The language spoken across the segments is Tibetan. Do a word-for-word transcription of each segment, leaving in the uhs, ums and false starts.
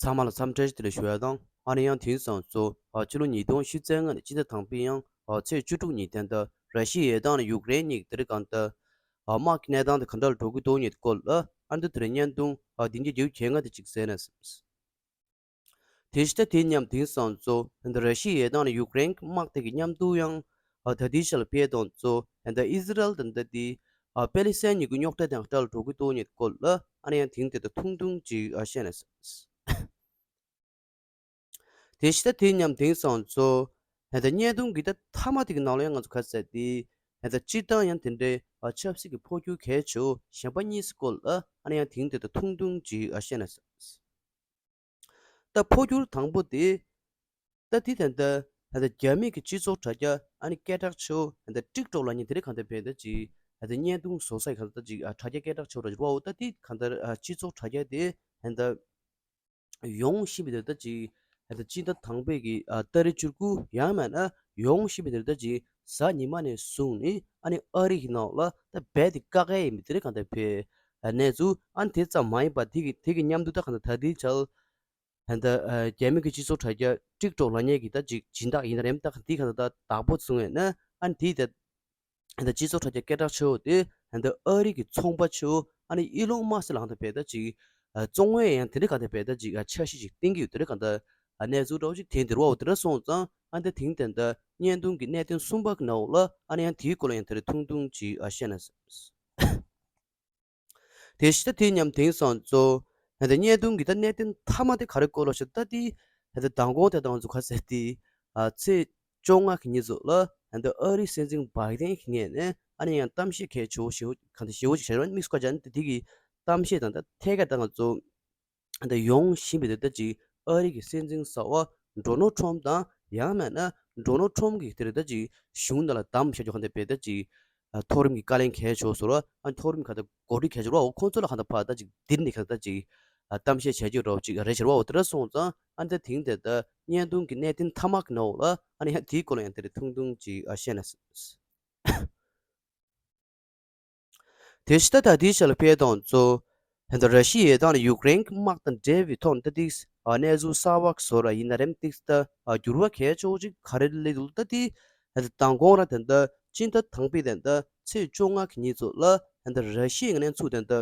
ཚང་མ་ལ་འཚམས་འདྲི་བཀྲ་ཤིས་བདེ་ལེགས་ཞུ་ཡ་དང་། ཨ་ནི་ཡང་དེང་སང་ཚོ་ཨ་ཕྱི་ལོ་ཉིས་སྟོང་ཉི་ཤུ་རྩ་ལྔ་ནས་སྤྱི་ཟླ་དང་པོའི་ཡང་ཨ་ཚེས་བཅུ་དྲུག་ཉིན་ད་ལྟ་ར་ཤི་ཡའི་ཡར་ཐང་ནས་ཡུཀ་རེན་གཉིས་ཀྱི་དེ་རིང་གང་ལྟར་ཨ་དམག་གི་གནས་སྟངས་དེ་ག་འདྲ་ལ་འགྲོ་གི་འདུག་ཉིད་སྐོར་ལ་ཨ་འདི་དེ་རིང་བརྙན་ཐུང་ཨ་བདུན་བརྒྱ་བརྒྱད་ཅུ་གྱ་ལྔ་དེ་གཅིག་གསན་ན་བསམས། དེ་བཞིན་ད་དེ་མཉམ་དེང་སང་ཚོ་ད་ལྟ་ར་ཤི་ཡའི་ཡར་ཐང་ནས་ཡུཀ་རེན་གྱི་དམག་དེ་གི་མཉམ་དུ་ཡང་ཨ་ད་ལྟའི་ཆར་ལ་ཕེབས་དང་ཚོ་ད་ལྟ་ཨི་ཟི་རལ་དང་ད་ལྟ་དེ་ཨ་པེ་ལི་སི་ཐན་གཉིས་ཀྱི་རྙོག་དྲ་དང་ག་འདྲ་ལ་འགྲོ་གི་འདུག་ཉིད་སྐོར་ལ་ཨ་ནི་ཡང་དེང་དེ་ད་ཐུང་ཐུང་ཅིག་ཨ་བཤད་ན་བསམས། དེ་བཞིན་ད་དེ་མཉམ་དེང་སང་ཚོ་ད་ལྟ་བརྙན་ཐུང་གི་ད་མཐའ་མ་དེ་གི་ནང་ལ་ཡང་ང་ཚོ་ག་ཟེར་དེ་ད་ལྟ་སྤྱིར་བཏང་ཡང་དེ་འདྲའི་ཨ་ཆབ་སྲིད་ཀྱི་འཕོ་འགྱུར་གལ་ཆེ་བོ་གཞན་པ་གཉིས་སྐོར་ལ་ཨ་ནི་ཡང་དེང་དེ་ད་ཐུང་ཐུང་ཅིག་ཨ་བཤད་ན་བསམས། ད་འཕོ་འགྱུར་དང་པོ་དེ། ད་དེ་ད་ལྟ་ད་ལྟ་རྒྱ་མི་གི་སྤྱི་ཚོགས་དྲ་རྒྱ་ཨ་ནི་སྐད་གྲགས་ཆེ་བོ་ད་ལྟ་ཊིག་ཊོག་ལབ་མཁན་དེ་རིང་གང་ལྟར་བས་ད་ཅིག་ད་ལྟ་བརྙན་ཐུང་བཟོ་ས་གང་ལྟར་ད་ཅིག་ཨ་དྲ་རྒྱ་སྐད་གྲགས་ཆེ་བོ་ར་ཅིག་རེད་བ། འོ་ད་དེ་གང་ལྟར་ཨ་སྤྱི་ཚོགས་དྲ་རྒྱ་དེ་ད་ལྟ་ཡོང་བཞིན་པའི་དེ་ད་ཅིག་ད་ལྟ་སྤྱི་ཟླ་དང་པོའི་གི་ཨ་ཏ་རིག་བཅུ་དགུ་ཡང་མིན་ན་ཡོང་བཞིན་པའི་དེ་ད་ཅིག་གཟའ་ཉི་མ་ནས་བཟུང་ནས་ཨ་ནི་ཨ་རི་གི་ནང་ལ་ད་རྦད་དེ་དཀའ་ངལ་ཡིན་པའི་དེ་རིང་གང་ལྟར་བས་གནས་ཚུལ། ཨ་ནི་དེ་ཙམ་མ་ཡིན་པ་དེ་གི་དེ་གི་མཉམ་དུ་ད་གང་ལྟར་ད་ལྟའི་ཆར་ད་ལྟ་ཨ་རྒྱ་མི་གི་སྤྱི་ཚོགས་དྲ་རྒྱ་ཊིག་ཊོག་ལབ་མཁན་གྱི་ད་ཅིག་སྦྱིན་བདག་ཡིན་ན་རེད། ད་ག་འདི་ག་ད་ད་བདག་པོ་བཟུང་བས་ན་ཨ་ནི་དེའི་ད་ད་སྤྱི་ཚོགས་དྲ་རྒྱ་སྐད་གྲགས་ཆེ་བོ་དེ་ད་ཨ་རི་གི་ཚོང་པ་ཆེ་བོ་ཨ་ནི་ཨི་ལོན་མཱ་སི་ལགས་ད་བས་ད་ཅིག་ཨ་བཙོང་བས་ཡང་དེ་འདྲ་ག་ད་བས་ད་ཅིག་ཨ་འཆར་གཞི་ཅིག་བཏིང་གི་ཡོད། དེ་འདྲ་ག་ད་ཨ་གནས་ཚུལ་འདྲ་བོ་ཅིག་ཐོན་དེ་རེད་བ། འོ་དེ་འདྲ་སོང་ཙང་ཨ་ནི་ད་དེང་ད་ད་བརྙན་ཐུང་གི་གནད་དོན་གསུམ་པ་གི་ནང་ལ་ཨ་ནི་ཡང་དེའི་སྐོར་ལ་ཡང་དེ་རིང་ཐུང་ཐུང་ཅིག་ཨ་བཤད་ན་བསམས། དེ་བཞིན་ད་དེ་མཉམ་དེང་སང་ཚོ་ད་ལྟ་བརྙན་ཐུང་གི་ད་གནད་དོན་མཐའ་མ་དེ་ག་རེ་སྐོར་ལ་ཞུ་ད་དེ་ད་ལྟ་མདང་དགོང་དེ་དང་ཚོ་ག་ཟེར་དེ་ཨ་ཚེས་བཅོ་ལྔ་གི་ཉིན་ཚོ་ལ་ད་ལྟ་ཨ་རིའི་སྲིད་འཛིན་བྷའི་ཌེན་གྱི་ངོས་ནས་ཨ་ནི་ཡང་གཏམ་བཤད་གལ་ཆེ་བོ་ཞེ་བོ་གང་དེ་ཞེ་བོ་ཞིག་བྱས་རེད་བ། དམིགས་སུ་བཀར་བྱས་ན་དེ་གི་གཏམ་བཤད་དང་ད་ཐད་ཀར་ད་ང་ཚོ་ད་ཡོང་བཞིན་པའི་དེ་ད་ཅིག་ཨ་རི་གི་སྲིད་འཛིན་གསར་བ་ཌོ་ནལ་ཊམ་དང་ཡང་མིན་ན་ཌོ་ནལ་ཊམ་གི་དེ་རེད་ད་ཅིག་གཞུང་ནང་ལ་བདམས་བྱ་རྒྱུ་གང་དེ་བས་ད་ཅིག་མཐོ་རིམ་གྱི་བཀའ་བློན་གལ་ཆེ་བཟོ་ར་ཨ་མཐོ་རིམ་ག་ད་འགོ་ཁྲིད་གལ་ཆེ་ར་འོ་ཁོང་ཚོ་ལ་གང་ད་ཕ་ད་ཅིག་འདིར་ནི་ག་ད་ཅིག་གཏམ་བཤད་བྱ་རྒྱུ་ར་ཅིག་རེད་ཆེ་ར་འོ་དེ་ར་སོང་ཙང་ཨ་ད་དེང་དེ་ད་བརྙན་ཐུང་གི་གནད་དོན་མཐའ་མ་གི་ནང་ལ་ཨ་ནི་ཡང་དེའི་སྐོར་ལ་ཡང་དེ་རེད་ཐུང་ཐུང་ཅིག་ཨ་བཤད་ན་བསམས། དེ་བཞིན་ད་ད་ལྟའི་ཆར་ལ་ཕེབས་དང་ཚོ་ད་ལྟ་ར་ཤི་ཡའི་ཡར་ཐང་ནས་ཡུཀ་རེན་གྱི་དམག་དང་འབྲེལ་བའི་ཐོག་ནས་ད་ཏིག་གནས་ཚུལ་གསར་བ་བཟོ་ར་ཡིན་ན་རེམ་ཏིག་ད་འགྱུར་བ་གལ་ཆེ་བོ་ཅིག་ག་རེ་སླེབས་འདུག་ད་ཏིག་ད་ལྟ་མདང་དགོང་ར་ད་ལྟ་སྤྱི་ཟླ་དང་པོའི་ད་ལྟ་ཚེས་བཅོ་ལྔ་གི་ཉིན་ཚོ་ལ་ད་ལྟ་ར་ཤི་ཡའི་ངོས་ནས་ཚུར་ད་ལྟ་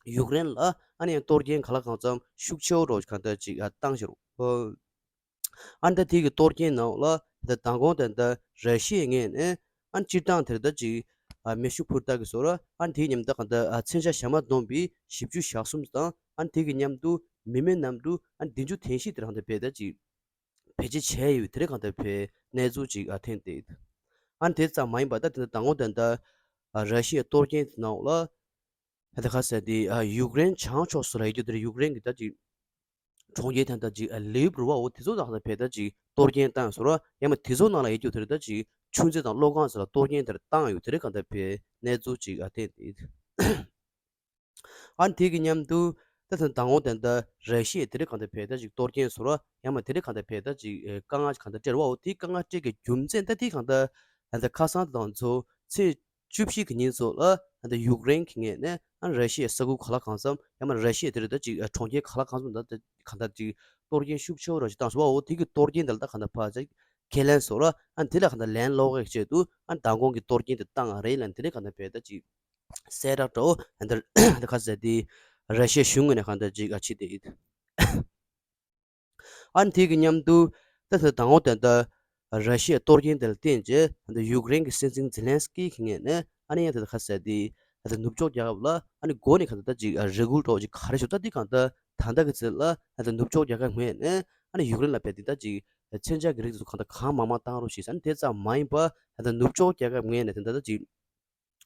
ཡུཀ་རེན་ལ་ཨ་ནི་ཡང་གཏོར་སྐྱོན་གང་ལ་གང་འཚམ་ཤུགས་ཆེ་བོ་རོ་གང་ལྟར་ཅིག་བཏང་ཞིག་རོ། ཨ་ནི་ད་དེ་གི་གཏོར་སྐྱོན་ནང་ལ་ད་མདང་དགོང་ད་ལྟ་ར་ཤི་ཡའི་ངོས་ནས་ཨ་ནི་སྤྱིར་བཏང་དེར་ད་ཅིག་ཨ་མེ་ཤུགས་འཕུར་མདའ་གི་བཟོ་ར་ཨ་ནི་དེའི་མཉམ་དུ་གང་ལྟར་ཨ་མཚོན་ཆ་ཞྭ་དམར་བསྡོམས་པའི་བཞི་བཅུ་ཞེ་གསུམ་དང་ཨ་ནི་དེ་གི་མཉམ་དུ་མི་མེད་གནམ་གྲུ་ཨ་ནི་བདུན་ཅུ་དོན་བཞི་དེ་རང་ད་བས་ད་ཅིག་བེད་སྤྱོད་བྱས་ཡོད་དེ་རེད་གང་ལྟར་བས་གནས་ཚུལ་ཅིག་ཨ་ཐོན་ཏེ། ཨ་ནི་དེ་ཙམ་མ་ཡིན་པ་ད་དེ་ད་མདང་དགོང་ད་ལྟ་ཨ་ར་ཤི་ཡའི་གཏོར་སྐྱོན་དེ་ནང་ལ། ད་ལྟ་ཁ་ཟེར་དེ་ཨ་ཡུཀ་རེན་བྱང་ཕྱོགས་སུ་ལ་ཡོད་རྒྱུ་དེ་རེད། ཡུཀ་རེན་གྱི་ད་ཅིག་གྲོང་ཁྱེར་དང་ད་ཅིག་ཨ་ལིབ་རུ་བ་འོ་དེ་ཚོ་དང་ད་བས་ད་ཅིག་གཏོར་སྐྱོན་བཏང་སོང་ར་ཡང་མ་དེ་ཚོ་ནང་ལ་ཡོད་རྒྱུ་དེ་རེད། ད་ཅིག་ཆུ་མཛོད་དང་གློག་ཁང་ཚོ་ལ་གཏོར་སྐྱོན་དེར་བཏང་ཡོད་དེ་རེད་གང་ལྟར་བས་གནས་ཚུལ་ཅིག་ཨ་བསྟན་ཏེ། ཨ་ནི་དེ་གི་མཉམ་དུ་ད་ད་མདང་དགོང་ད་ལྟ་ར་ཤི་ཡས་དེ་རེད་གང་ལྟར་བས་ད་ཅིག་གཏོར་སྐྱོན་སོང་ར་ཡང་མ་དེ་རེད་གང་ལྟར་བས་ད་ཅིག་ཨ་དཀའ་ངལ་གང་ལྟར་སྤྲད་ར་འོ་དེ་དཀའ་ངལ་སྤྲད་ཀྱི་རྒྱུ་མཚན་ད་དེ་གང་ལྟར་ད་ལྟ་ཁ་སང་དང་ཚོ་ཚེས་བཅུ་བཞི་གི་ཉིན་ཚོ་ལ་ད་ཡུཀ་རེན་གྱི་ངོས་ནས་ཨ་ར་ཤི་ཡའི་ས་ཁུལ་ག་ལ་གང་འཚམ་ཡང་མ་ར་ཤི་ཡ་དེ་རུ་ད་ཅིག་གྲོང་ཁྱེར་ག་ལ་གང་འཚམ་ད་གང་ལྟར་ཅིག་གཏོར་སྐྱོན་ཤུགས་ཆེ་བོ་ར་ཞིག་བཏང་སོང་བ། འོ་དེ་གི་གཏོར་སྐྱོན་དེ་ལ་ད་གང་ལྟར་ཕར་ཅིག་ཁས་ལེན་སོང་ར་ཨ་དེ་ལ་གང་ལྟར་ལན་སློག་གི་ཆེད་དུ་ཨ་མདང་དགོང་གི་གཏོར་སྐྱོན་དེ་བཏང་རེད་ལ་དེ་ལ་གང་ལྟར་བས་ད་ཅིག་གསལ་བསྒྲགས་འདྲ་བོ་ད་ལྟ་ཁ་ཟེར་དེ་ར་ཤི་ཡའི་གཞུང་ངོས་ནས་གང་ལྟར་ཅིག་ཨ་ཕྱི་དེ་ཡིན། ཨ་ནི་དེ་གི་མཉམ་དུ་ད་ད་དང་པོ་ད་ལྟ་ར་ཤི་ཡའི་གཏོར་སྐྱོན་དེ་ལ་བརྟེན་རྗེས་ད་ལྟ་ཡུཀ་རེན་གྱི་སྲིད་འཛིན་ཛེ་ལན་སི་ཀི་གི་ངོས་ནས་ཨ་ནི་ཡང་ད་ལྟ་ཁ་ཟེར་དེ་ད་ལྟ་ནུབ་ཕྱོགས་རྒྱལ་ཁབ་ལ་ཨ་ནི་འགོ་ནས་གང་ལྟར་ཅིག་རེ་སྐུལ་འདྲ་བོ་ཅིག་ག་རེ་ཞུ་ད་འདི་གང་ལྟར་ད་ལྟ་གི་ཚེ་ལ་ད་ལྟ་ནུབ་ཕྱོགས་རྒྱལ་ཁབ་ངོས་ནས་ཨ་ནི་ཡུཀ་རེན་ལ་བས་དེ་ད་ཅིག་མཚོན་ཆ་གི་རིགས་དེ་ཚོ་གང་ལྟར་གང་མང་མང་བཏང་རོགས་ཞེས་ཨ་ནི་དེ་ཙམ་མ་ཡིན་པ་ད་ལྟ་ནུབ་ཕྱོགས་རྒྱལ་ཁབ་ངོས་ནས་ད་ལྟ་ཅིག་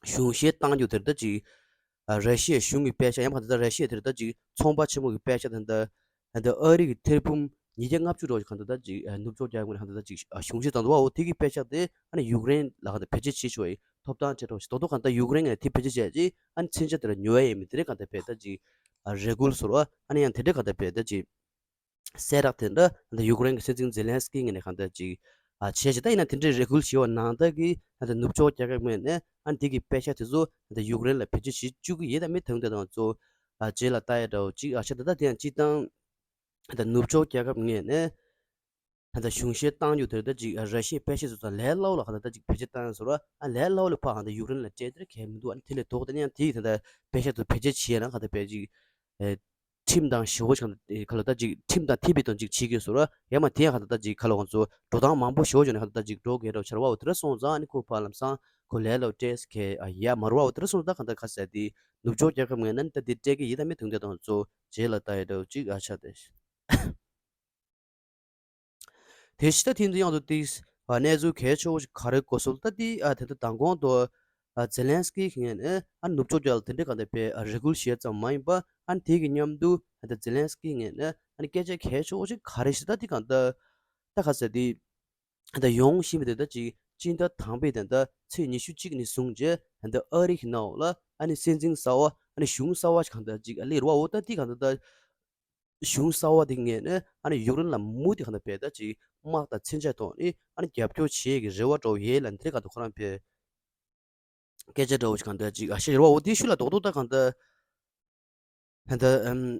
གཞུང་བཞེས་བཏང་རྒྱུ་དེར་ད་ཅིག་ཨ་ར་ཤི་ཡའི་གཞུང་གི་པད་ཤག་ཡང་མ་ད་ལྟ་ར་ཤི་ཡ་དེར་ད་ཅིག་ཚོང་པ་ཆེན་མོ་གི་པད་ཤག་དེ་འདྲ་ད་ལྟ་ཨ་རི་གི་ཐེར་འབུམ་ཉིས་བརྒྱ་ལྔ་བཅུ་རོགས་ཀྱི་གང་ལྟར་ད་ཅིག་ཨ་ནུབ་ཕྱོགས་རྒྱལ་ཁབ་ནས་གང་ལྟར་ད་ཅིག་ཨ་གཞུང་བཞེས་བཏང་འདུག་བ། འོ་དེ་གི་པད་ཤག་དེ་ཨ་ནི་ཡུཀ་རེན་ལ་གང་ལྟར་བེད་སྤྱོད་བྱེད་ཆོག་ཡི་ཐོབ་ཐང་སྤྲད་རོགས་ཞེས་ད་དུང་གང་ལྟར་ཡུཀ་རེན་ངས་དེ་བེད་སྤྱོད་བྱས་རྗེས་ཨ་ནི་མཚོན་ཆ་དེ་ལ་ཉོ་ཡ་ཡིན་མིན་དེ་འདྲ་གང་ལྟར་བས་ད་ཅིག་ཨ་རེ་སྐུལ་ཟེར་བ་ཨ་ནི་ཡང་དེ་འདྲ་གང་ལྟར་བས་ད་ཅིག་གསལ་བསྒྲགས་དེ་འདྲ་ད་ཡུཀ་རེན་གྱི་སྲིད་འཛིན་ཛེ་ལན་སི་ཀི་ངོས་ནས་གང་ལྟར་ཅིག་ཨ་བྱས་ཤིང་ད་ཡིན་ན་དེ་འདྲའི་རེ་སྐུལ་ཞུས་པ་ནང་ལྟར་གྱི་ད་ནུབ་ཕྱོགས་རྒྱལ་ཁབ་ངོས་ནས་ཨ་འདི་གི་པད་ཤག་དེ་ཚོ་ད་ཡུཀ་རེན་ལ་བེད་སྤྱོད་བྱེད་བཅུག་གི་ཡོད་དམ་མེད་དང་དེ་དང་ཚོ་ཨ་རྗེས་ལ་ལྟ་ཡ་འདྲ་བོ་ཅིག་ཨ་ཤ་ད་ད་དེ་ཡང་སྤྱིར་བཏང་ ད་ནུབ་ཕྱོགས་རྒྱལ་ཁབ་ངོས་ནས་ད་གཞུང་བཞེས་བཏང་རྒྱུ་དེ་ད་ཅིག་ར་ཤི་ཡའི་པེ་ཤ་ཚོ་དང་ལས་སླ་པོ་ལ་ག་ད་ད་ཅིག་བེད་སྤྱོད་བཏང་ཡོད་ཟེར་བ། ཨ་ལས་སླ་པོ་ལ་ཕར་ག་ད་ཡུཀ་རེན་ལ་སྤྲད་དེ་གལ་མི་འདུག་ཨ་ནི་དེ་ལས་ལྡོག་སྟེ་ཡང་དེ་ཡི་ད་ད་པེ་ཤ་ཚོ་བེད་སྤྱོད་བྱས་ན་ག་ད་བེད་ཅིག་ཨེ། ཁྲིམས་དང་ཞེ་པོ་ཅིག་ག་ལ་ད་ཅིག་ཁྲིམས་དང་མཐུན་པའི་དོན་ཅིག་བྱེད་དགོས་ཟེར་བ། ཡང་མ་དེ་ཡང་ག་ད་ད་ཅིག་ག་ལ་ང་ཚོ་འགྲོ་སྟངས་མང་པོ་ཞེ་པོ་ཅིག་ནས་ག་ད་ད་ཅིག་འགྲོ་དགོས་འདྲ་བོ་ཆགས་པ། འོ་དེ་འདྲ་སོང་ཙང་ཨ་ནི་ཁོ་ཕར་ལམ་སང་ཁོ་ལས་སླ་པོ་སྤྲད་གལ་ཨ་ཡ་མ་རེད་པ། འོ་དེ་འདྲ་སོང་ཙང་ག་ད་ག་ཟེར་དེ་ནུབ་ཕྱོགས་རྒྱལ་ཁབ་ངོས་ནས་ད་དེ་སྤྲད་གི་ཡིན། ད་མི་དུང་དེ་དང་ཚོ་རྗེས་ལ་ད་ཡོད་འདྲ་བོ་ཅིག་ཨ་ཆ་དེ། དེ་ཕྱི་ད་ཐེངས་འདི་ཡང་དུ་ཏིས་གནས་ཚུལ་གལ་ཆེ་བོ་ཞིག་ག་རེ་གོ་སོང་ལ། ད་དེ་ཨ་དེ་ད་མདང་དགོང་དུ་ཨ་ཛེ་ལན་སི་ཀི་གི་ངོས་ནས་ཨ་ནུབ་ཕྱོགས་རྒྱལ་ལ་དེ་འདྲའི་གང་ལྟར་པའི་ཨ་རེ་སྐུལ་བྱས་ཙམ་མ་ཡིན་པ། ཨ་དེ་གི་མཉམ་དུ་ཨ་ད་ཛེ་ལན་སི་ཀི་ངོས་ནས་ཨ་སྐད་ཆ་གལ་ཆེ་བོ་ཞིག་ག་རེ་ཞིག་ད་དེ་གང་ལྟར་ད་ག་ཟེར་དེ་ད་ཡོང་བཞིན་པའི་དེ་ད་ཅིག་སྤྱི་ཟླ་དང་པའི་དེ་ད་ཚེས་ཉི་ཤུ་གཅིག་ནས་བཟུང་རྗེས་ད་ཨ་རི་གི་ནང་ལ་ཨ་ནི་སྲིད་འཛིན་གསར་པ་ཨ་ནི་གཞུང་གསར་པ་ཞིག་གང་ལྟར་ཅིག་ཨ་སླེབས་རེད་པ། འོ་ད་དེ་གང་ལྟར་ད། གཞུང་གསར་པ་དེ་ངོས་ནས་ཨ་ནི་ཡུཀ་རེན་ལ་མུ་མཐུད་གང་ལྟར་བས་ད་ཅིག་དམག་དང་མཚོན་ཆ་ཐོག་ནས་ཨ་ནི་རྒྱབ་སྐྱོར་བྱེད་ཀྱི་རེ་བ་འདྲ་བོ་ཡོད་ལབ་འདི་འདྲ་གང་ལྟར་ཁོ་རང་བས་སྐད་ཆ་འདྲ་བོ་ཞིག་གང་ལྟར་ཅིག་ཨ་བཤད་ཡོད་པ། འོ་དེའི་ཤུལ་ལ་རྡོག་རྡོག་ད་གང་ལྟར་ད་ལྟ་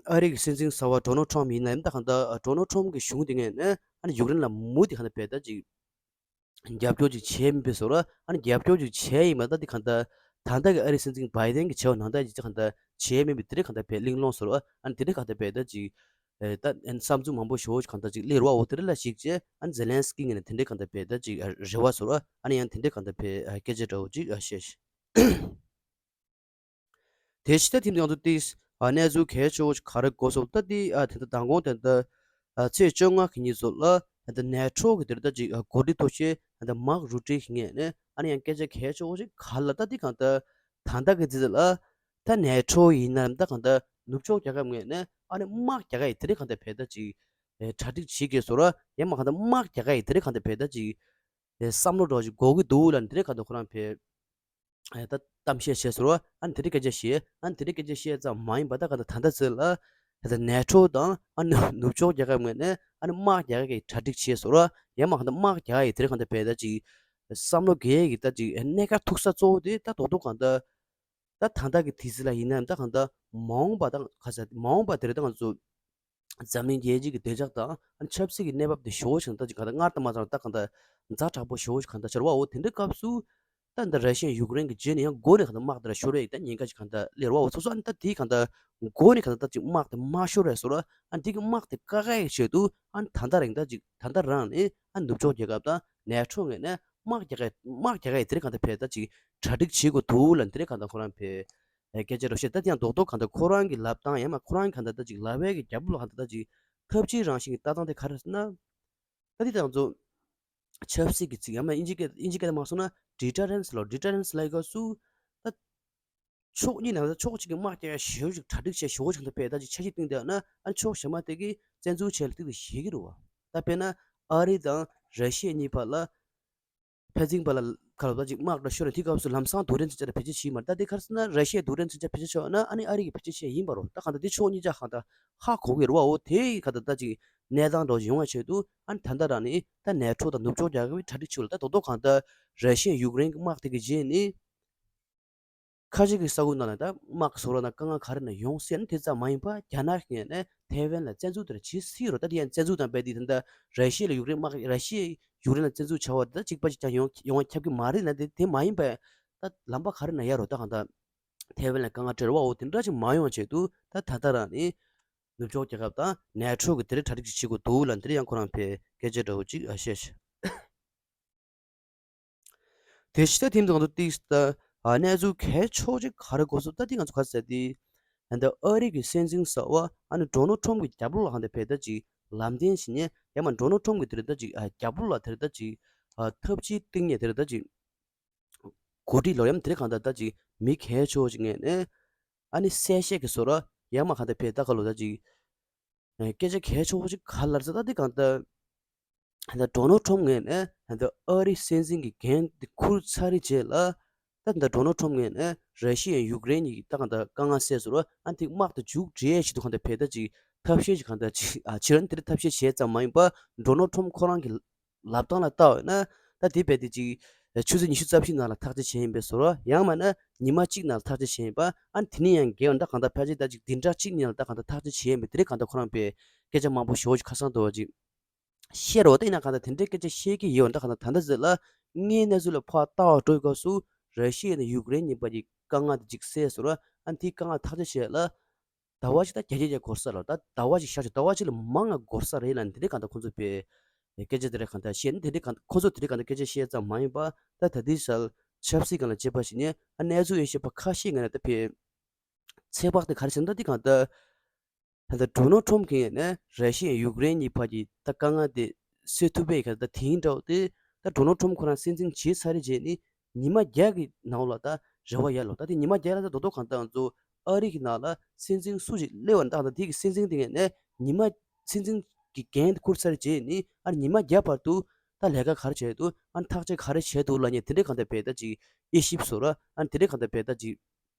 ཨ་རི་གི་སྲིད་འཛིན་གསར་པ་ཌོ་ནལ་ཊམ་ཡིན་ན་ཡང་ད་གང་ལྟར་ཌོ་ནལ་ཊམ་གི་གཞུང་དེ་ངོས་ནས་ཨ་ནི་ཡུཀ་རེན་ལ་མུ་མཐུད་གང་ལྟར་བས་ད་ཅིག་རྒྱབ་སྐྱོར་ཅིག་བྱས་མིན་པའི་བཟོ་འདྲ། ཨ་ནི་རྒྱབ་སྐྱོར་ཅིག་བྱས་ཡིན་པ་ད་དེ་གང་ལྟར་ད་ལྟ་གི་ཨ་རིའི་སྲིད་འཛིན་བྷའི་ཌེན་གྱིས་བྱས་པ་ནང་ལྟར་ཅིག་གང་ལྟར་བྱས་མིན་པའི་དེ་འདྲ་གང་ལྟར་བས་གླེང་སློང་བཟོ་འདྲ། ཨ་ནི་དེ་འདྲ་གང་ལྟར་བས་ད་ཅིག་ཨེ་ད་བསམ་ཚུལ་མང་པོ་ཞེ་པོ་ཅིག་གང་ལྟར་ཅིག་སླེབས་རེད་པ། འོ་དེ་འདྲ་ལ་གཞིགས་བྱས་ཨ་ནི་ཛེ་ལན་སི་ཀི་ངོས་ནས་དེ་འདྲ་གང་ལྟར་བས་ད་ཅིག་རེ་བ་བཟོ་འདྲ། ཨ་ནི་ཡང་དེ་འདྲ་གང་ལྟར་བས་སྐད་ཆ་འདྲ་བོ་ཅིག་བཤད། དེ་ཕྱི་ད་ཐེངས་ཡང་དུ་ཏིས་ཨ་གནས་ཚུལ་གལ་ཆེ་བོ་ཞིག་ག་རེ་གོ་སོང་ལ། ད་དེ་ཨ་དེ་ད་མདང་དགོང་དེ་ད་ཨ་ཚེས་བཅོ་ལྔ་གི་ཉིན་ཚོ་ལ་ད་ནེ་ཊོ་གི་དེར་ད་ཅིག་ཨ་འགོ་ཁྲིད་མཐོ་ཤོས་ད་མཱག་རུ་ཊེ་གི་ངོས་ནས་ཨ་ནི་ཡང་སྐད་ཆ་གལ་ཆེ་བོ་ཞིག་ག་ལ་ད་དེ་གང་ལྟར་ད་ལྟ་གི་ཚེ་ལ་ད་ནེ་ཊོ་ཡིན་ནམ་ད་གང་ལྟར་ནུབ་ཕྱོགས་རྒྱལ་ཁབ་ངོས་ནས་ཨ་ནི་དམག་རྒྱག་གི་ཡིན་དེ་རིང་གང་ལྟར་བས་ད་ཅིག་ཨེ་གྲ་སྒྲིག་བྱེད་དགོས་སོ་ར། ཡང་མ་གང་ལྟར་དམག་རྒྱག་གི་ཡིན་དེ་རིང་གང་ལྟར་བས་ད་ཅིག་ཨེ་བསམ་བློ་འདྲ་བོ་ཞིག་འགོག་གི་འདུག་ལ་དེ་རིང་གང་ལྟར་ཁོ་རང་བས། ཨ་ད་གཏམ་བཤད་བྱས་ཟེར་བ། ཨ་ནི་དེ་འདྲའི་སྐད་ཆ་བཤད། ཨ་ནི་དེ་འདྲའི་སྐད་ཆ་བཤད་ཙམ་མ་ཡིན་པ་ད་ག་ད་ད་ལྟ་ཚེ་ལ་ད་ལྟ་ནེ་ཊོ་དང་ཨ་ནི་ནུབ་ཕྱོགས་རྒྱལ་ཁབ་ངོས་ནས་ཨ་ནི་དམག་རྒྱག་གི་གྲ་སྒྲིག་བྱས་ཟེར་བ། ཡང་མ་ག་ད་དམག་རྒྱག་ཡི་དེ་རིང་གང་ལྟར་བས་ད་ཅིག་བསམ་བློ་འགེལ་གི་ད་ཅིག་གནད་འགག་ཐུག་ས་གཙོ་བོ་དེ་ད་རྡོག་རྡོག་གང་ལྟར་ད་ད་ལྟ་གི་དུས་ཚོད་ལ་ཡིན་ན་ད་གང་ལྟར་མ་འོངས་པ་ད་ག་ས་མ་འོངས་པ་དེ་རིང་ད་ང་ཚོ་འཛམ་གླིང་རྒྱལ་སྤྱི་གི་བདེ་འཇགས་དང་ཆབ་སྲིད་ཀྱི་གནས་བབ་དེ་ཞེ་པོ་ཞིག་ད་ཅིག་ག་ད་སྔར་དང་མ་ཚང་ད་གང་ད་ཛ་དྲག་པོ་ཞེ་པོ་ཞིག་གང་ད་ཆགས་པ། འོ་དེ་འདྲའི་སྐབས་སུ་ད་འདི་ར་ཤི་ཡ་ཡུཀ་རེན་གྱི་རྗེས་ནས་ཡང་མགོ་ནས་གང་ད་དམག་དེ་ར་ཤོར་ཡ་ཡི་ད་ཉེན་ཁ་ཞིག་གང་ད་སླེབས་ར་བ། འོ་སོ་སོ་ཨ་ནི་ད་དེ་གང་ད་མགོ་ནས་གང་ད་ད་ཅིག་དམག་དེ་མ་ཤོར་ཡ་བཟོ་ར། ཨ་ནི་དེ་གི་དམག་དེ་བཀག་ཡ་གི་ཆེད་དུ་ཨ་ནི་ད་ལྟ་རིང་ད་ཅིག་ད་ལྟ་རང་ནས་ཨ་ནི་ནུབ་ཕྱོགས་རྒྱལ་ཁབ་དང་ནེ་ཊོ་ངོས་ནས་དམག་རྒྱག་ཡ་དམག་རྒྱག་ཡ་ཡི་དེ་རིང་གང་ད་བས་ད་ཅིག་གྲ་སྒྲིག་བྱེད་དགོས་འདུག་ལ་དེ་རིང་གང་ད་ཁོ་རང་བས། ཨེ་སྐད་ཆ་འདྲ་བཤད། ད་དེ་ཡང་རྡོག་རྡོག་གང་ལྟར་ཁོ་རང་གི་ལབ་སྟངས་ཡང་མ་ཁོ་རང་གི་གང་ལྟར་ད་ཅིག་ལབ་པའི་གི་རྒྱབ་ལོགས་གང་ལྟར་ད་ཅིག་ཐབས་ཇུས་རང་བཞིན་གྱི་ལྟ་སྟངས་དེ་ག་རེ་ཟེར་ན། ད་དེ་དང་ཚོ་ཆབ་སྲིད་ཀྱི་ཚིག་ཡང་མ་དབྱིན་ཇི་སྐད་དབྱིན་ཇི་སྐད་དུ་མ་སོང་ན་ཌི་ཊར་རེན་སི་ལོ། ཌི་ཊར་རེན་སི་ལབ་སྐབས་སུ་ད་ཕྱོགས་གཉིས་ནང་ད་ཕྱོགས་གཅིག་གི་དམག་རྒྱག་ཡ་ཞེ་པོ་ཅིག་གྲ་སྒྲིག་བྱས་ཞེ་པོ་ཅིག་གང་ལྟར་བས་ད་ཅིག་འཆར་གཞི་བཏིང་བསྡད་ན་ཨ་ཕྱོགས་གཞན་མ་དེ་གིས་བཙན་འཛུལ་བྱས་ལ་ཏིག་ཏིག་ཞེད་ཀྱི་རེད་བ། ད་དཔེར་ན་ཨ་རི་དང་ར་ཤི་ཡ་གཉིས་བར་ལ། ཕན་ཚུན་བར་ལ་ག་ལ་བ་ཅིག་དམག་འདྲ་ཤོར་ནས་དེའི་སྐབས་སུ་ལམ་སང་རྡུལ་ཕྲན་མཚོན་ཆ་ལ་བེད་སྤྱོད་བྱེད་ཡིན་པ་རེད། ད་དེ་ག་རེ་ཟེར་ན་ར་ཤི་ཡས་རྡུལ་ཕྲན་མཚོན་ཆ་བེད་སྤྱོད་བྱས་ན་ཨ་ནི་ཨ་རི་གིས་བེད་སྤྱོད་བྱས་ཡིན་པ་རེད། ད་གང་ལྟར་དེ་ཕྱོགས་གཉིས་ཆ་གང་ལྟར་ཧ་གོ་གི་རེད་བ། འོ་དེ་ག་ད་ད་ཅིག་གནས་སྟངས་འདྲ་ཡོང་བའི་ཆེད་དུ་ཨ་ནི་ད་ལྟ་རང་ནས་ད་ནེ་ཊོ་དང་ནུབ་ཕྱོགས་རྒྱལ་ཁབ་ཀྱིས་གྲ་སྒྲིག་བྱེད་ལ་ད་རྡོག་རྡོག་གང་ལྟར་ར་ཤི་ཡས་ཡུཀ་རེན་གྱི་དམག་དེ་གི་རྗེས་ནས། ཁ་ཅིག་གི་ས་ཁུལ་ནང་ལ་ད་དམག་གི་བཟོ་གྲྭ་དང་དཀའ་ངལ་ག་རེ་ན་ཡོང་སྲིད་ན་དེ་ཙམ་མ་ཡིན་པ་རྒྱ་ནག་གི་ངོས་ནས་ཐའེ་ཝན་ལ་བཙན་འཛུལ་དེ་འདྲ་བྱེད་སྲིད་རོ། ད་དེ་ཡང་བཙན་འཛུལ་དང་རྦད་དེ་ད་ལྟ་ར་ཤི་ཡ་ལ་ཡུཀ་རེན་དམག་ར་ཤི་ཡ་ཡུཀ་རེན་ལ་བཙན་འཛུལ་བྱ་བ་དེ་ད་གཅིག་པ་གཅིག་རྐྱང་ཡོང་ཡོང་བ་ཁྱབ་ཀྱི་མ་རེད་ན་དེ་དེ་མ་ཡིན་པ་ད་ལམ་པ་ག་རེ་ན་ཡ་རོ། ད་གང་ལྟར་ཐའེ་ཝན་ལ་དཀའ་ངལ་འཕྲད་རོ་བ། འོ་དེ་འདྲ་ཅིག་མ་ཡོང་བ་ཆེད་དུ་ད་ད་ལྟ་རང་ནས་ནུབ་ཕྱོགས་རྒྱལ་ཁབ་དང་ནེ་ཊོ་གི་དེ་འདྲ་གྲ་སྒྲིག་ཅིག་བྱེད་དགོས་འདུག་ལ་འདིར་ཡང་ཁོ་རང་ཕེ་སྐད་ཆ་འདྲ་བོ་ཅིག་བཤད་ཤག་དེ་ཕྱི་ད་དེ་དང་དུ་ཏིག་ད་གནས་ཚུལ་གལ་ཆེ་ཅིག་ག་རེ་གོ་སོང་ད་དེ་ང་ཚོ་ག་ཟེར་དེ། ད་ཨ་རི་གི་སྲིད་འཛིན་གསར་པ་ཨ་ནི་ཌོ་ནལ་ཊམ་གི་རྒྱབ་ལོགས་ལ་གང་ལྟར་བས་ད་ཅིག་ལམ་སྟོན་བྱེད་ཉན་ཡང་མ་ཌོ་ནལ་ཊམ་གི་དེ་རེད་ད་ཅིག་རྒྱབ་ལོགས་ལ་དེ་རེད་ད་ཅིག་ཐབས་ཇུས་བཏིང་ཉན་དེ་རེད་ད་ཅིག་འགོ་ཁྲིད་ལོ་ཡང་དེ་རེད་གང་ལྟར་ད་ཅིག་མི་གལ་ཆེ་ཅིག་ངས་ནས་ཨ་ནི་གསལ་བཤད་ཀྱི་བཟོ་འདྲ་ཡང་མ་གང་ལྟར་བས་ད་ག་ལོ་ད་ཅིག་སྐད་ཆ་གལ་ཆེ་བོ་ཞིག་ག་ལ་ཟེར་ད་འདི་གང་ལྟར་ད་ཌོ་ནལ་ཊམ་ངོས་ནས་ད་ཨ་རི་སྲིད་འཛིན་གྱི་འགན་འདི་འཁུར་ཚར་རེད་རྗེས་ལ་ད་ད་ཌོ་ནལ་ཊམ་ངོས་ནས་ར་ཤི་ཡ་ཡུཀ་རེན་གྱི་ད་གང་ལྟར་དཀའ་ངལ་སེལ་ཟེར་བ་ཨ་འདི་དམག་ཏུ་འཇུག་འདྲེ་ཞིག་ཏུ་གང་ལྟར་བས་ད་ཅིག་ཐབས་ཤེས་ཞིག་གང་ལྟར་ཅིག་ཨ་ཕྱིར་འདིར་ཐབས་ཤེས་བྱས་ཙམ་མ་ཡིན་པ་ཌོ་ནལ་ཊམ་ཁོ་རང་གི་ལབ་སྟངས་ལ་ལྟ་བས་ན་ད་འདི་བས་ད་ཅིག་ཆུ་ཚོད་ཉི་ཤུ་རྩ་བཞི་ནང་ལ་ཐག་གཅོད་བྱས་ཡིན་པའི་བཟོ་འདྲ། ཡང་མིན་ན་ཉི་མ་གཅིག་ནང་ལ་ཐག་གཅོད་བྱས་ཡིན་པ། ཨ་ནི་དེ་ནས་ཡང་བརྒལ་བ་ད་གང་ལྟར་ཕལ་ཆེར་ད་ཅིག་བདུན་ཕྲག་གཅིག་གཉིས་ལ་ད་གང་ལྟར་ཐག་གཅོད་བྱས་ཡིན་པ། དེ་རིང་གང་ལྟར་ཁོ་རང་པའི་སྐད་ཆ་མང་པོ་ཞེ་པོ་ཅིག་ཁ་སང་དུ་བ་ཅིག་བཤད་རོགས། ད་ཡིན་ན་གང་ལྟར་དེ་འདྲའི་སྐད་ཆ་བཤད་ཀྱི་ཡོད། ད་གང་ལྟར་ད་ལྟ་ཟེར་ལ་དངོས་གནས་ཚུལ་ལ་ཕར་ལྟ་བ་འགྲོ་སྐབས་སུ་ར་ཤི་ཡ་དང་ཡུཀ་རེན་གཉིས་བར་གྱི་དཀའ་ངལ་དེ་ཅིག་སེལ་སོང་ར། ཨ་ནི་དེའི་དཀའ་ངལ་ཐག་གཅོད་བྱས་ལ། ཟླ་བ་གཅིག་ད་བརྒྱ་ཆ་བརྒྱ་འགོར་ས་རེད། ད་ཟླ་བ་གཅིག་བཞག་ཆོག་ཟླ་བ་གཅིག་ལས་མང་ང་འགོར་ས་རེད་ལབ་ནས་དེ་འདྲའི་གང་ལྟར་ཁོང་ཚོ་པའི་སྐད་ཆ་དེ་འདྲ་གང་ལྟར་བཤད་ནས། དེ་འདྲའི་གང་ཁོང་ཚོ་དེ་འདྲའི་གང་ལྟར་སྐད་ཆ་བཤད་ཙམ་མ་ཡིན་པ། ད་ད་ལྟའི་ཆར་ཆབ་སྲིད་སྒང་ལ་བྱེད་པ་ཞིག་ནས་ཨ་གནས་ཚུལ་ཡོད་ཤེས་པ་ཁ་ཤས་ངོས་ནས་ད་ཕེ་ཚོད་དཔག་དེ་ག་རེ་བྱས་ན། ད་འདི་གང་ལྟར་ད་ལྟ་ཌོ་ནལ་ཊམ་གྱི་ངོས་ནས་ར་ཤི་ཡ་ཡུཀ་རེན་གཉིས་བར་གྱི་ད་དཀའ་ངལ་དེ་སེལ་ཐུབ་པའི་གང་ལྟར་དེང་འདྲ་བོ་དེ་ད་ཌོ་ནལ་ཊམ་ཁོ་རང་སྲིད་འཛིན་བྱས་ཚར་རེད་བྱས་ནས། ཉི་མ་བརྒྱ་གི་ནང་ལ་ད་རེ་བ་ཡོད་ལོ། ད་དེ་ཉི་མ་བརྒྱ་ལ་ད་རྡོག་རྡོག་གང་ལྟར་ང་ཚོ་ཨ་རི་གི་ནང་ལ་སྲིད་འཛིན་སུ་ཞིག་སླེབས་པ་ན། ད་ད་དེ་གི་སྲིད་འཛིན་དེ་ངོས་ནས་ཉི་མ་སྲིད་འཛིན་གྱི་འགན་དེ་འཁུར་ཚར་རྗེས་ནི་ཨ་ཉི་མ་བརྒྱ་བར་དུ་ད་ལས་ཀ་ག་རེ་བྱས་འདུག་ཨ་ཐག་གཅོད་ག་རེ་བྱས་འདུག་ལབ་མཁན་དེ་འདྲའི་གང་ལྟར་བྱས་ད་ཅིག་དབྱེ་ཞིབ་བཟོ་ར། ཨ་དེ་འདྲའི་གང་ལྟར་བྱས་ད་ཅིག་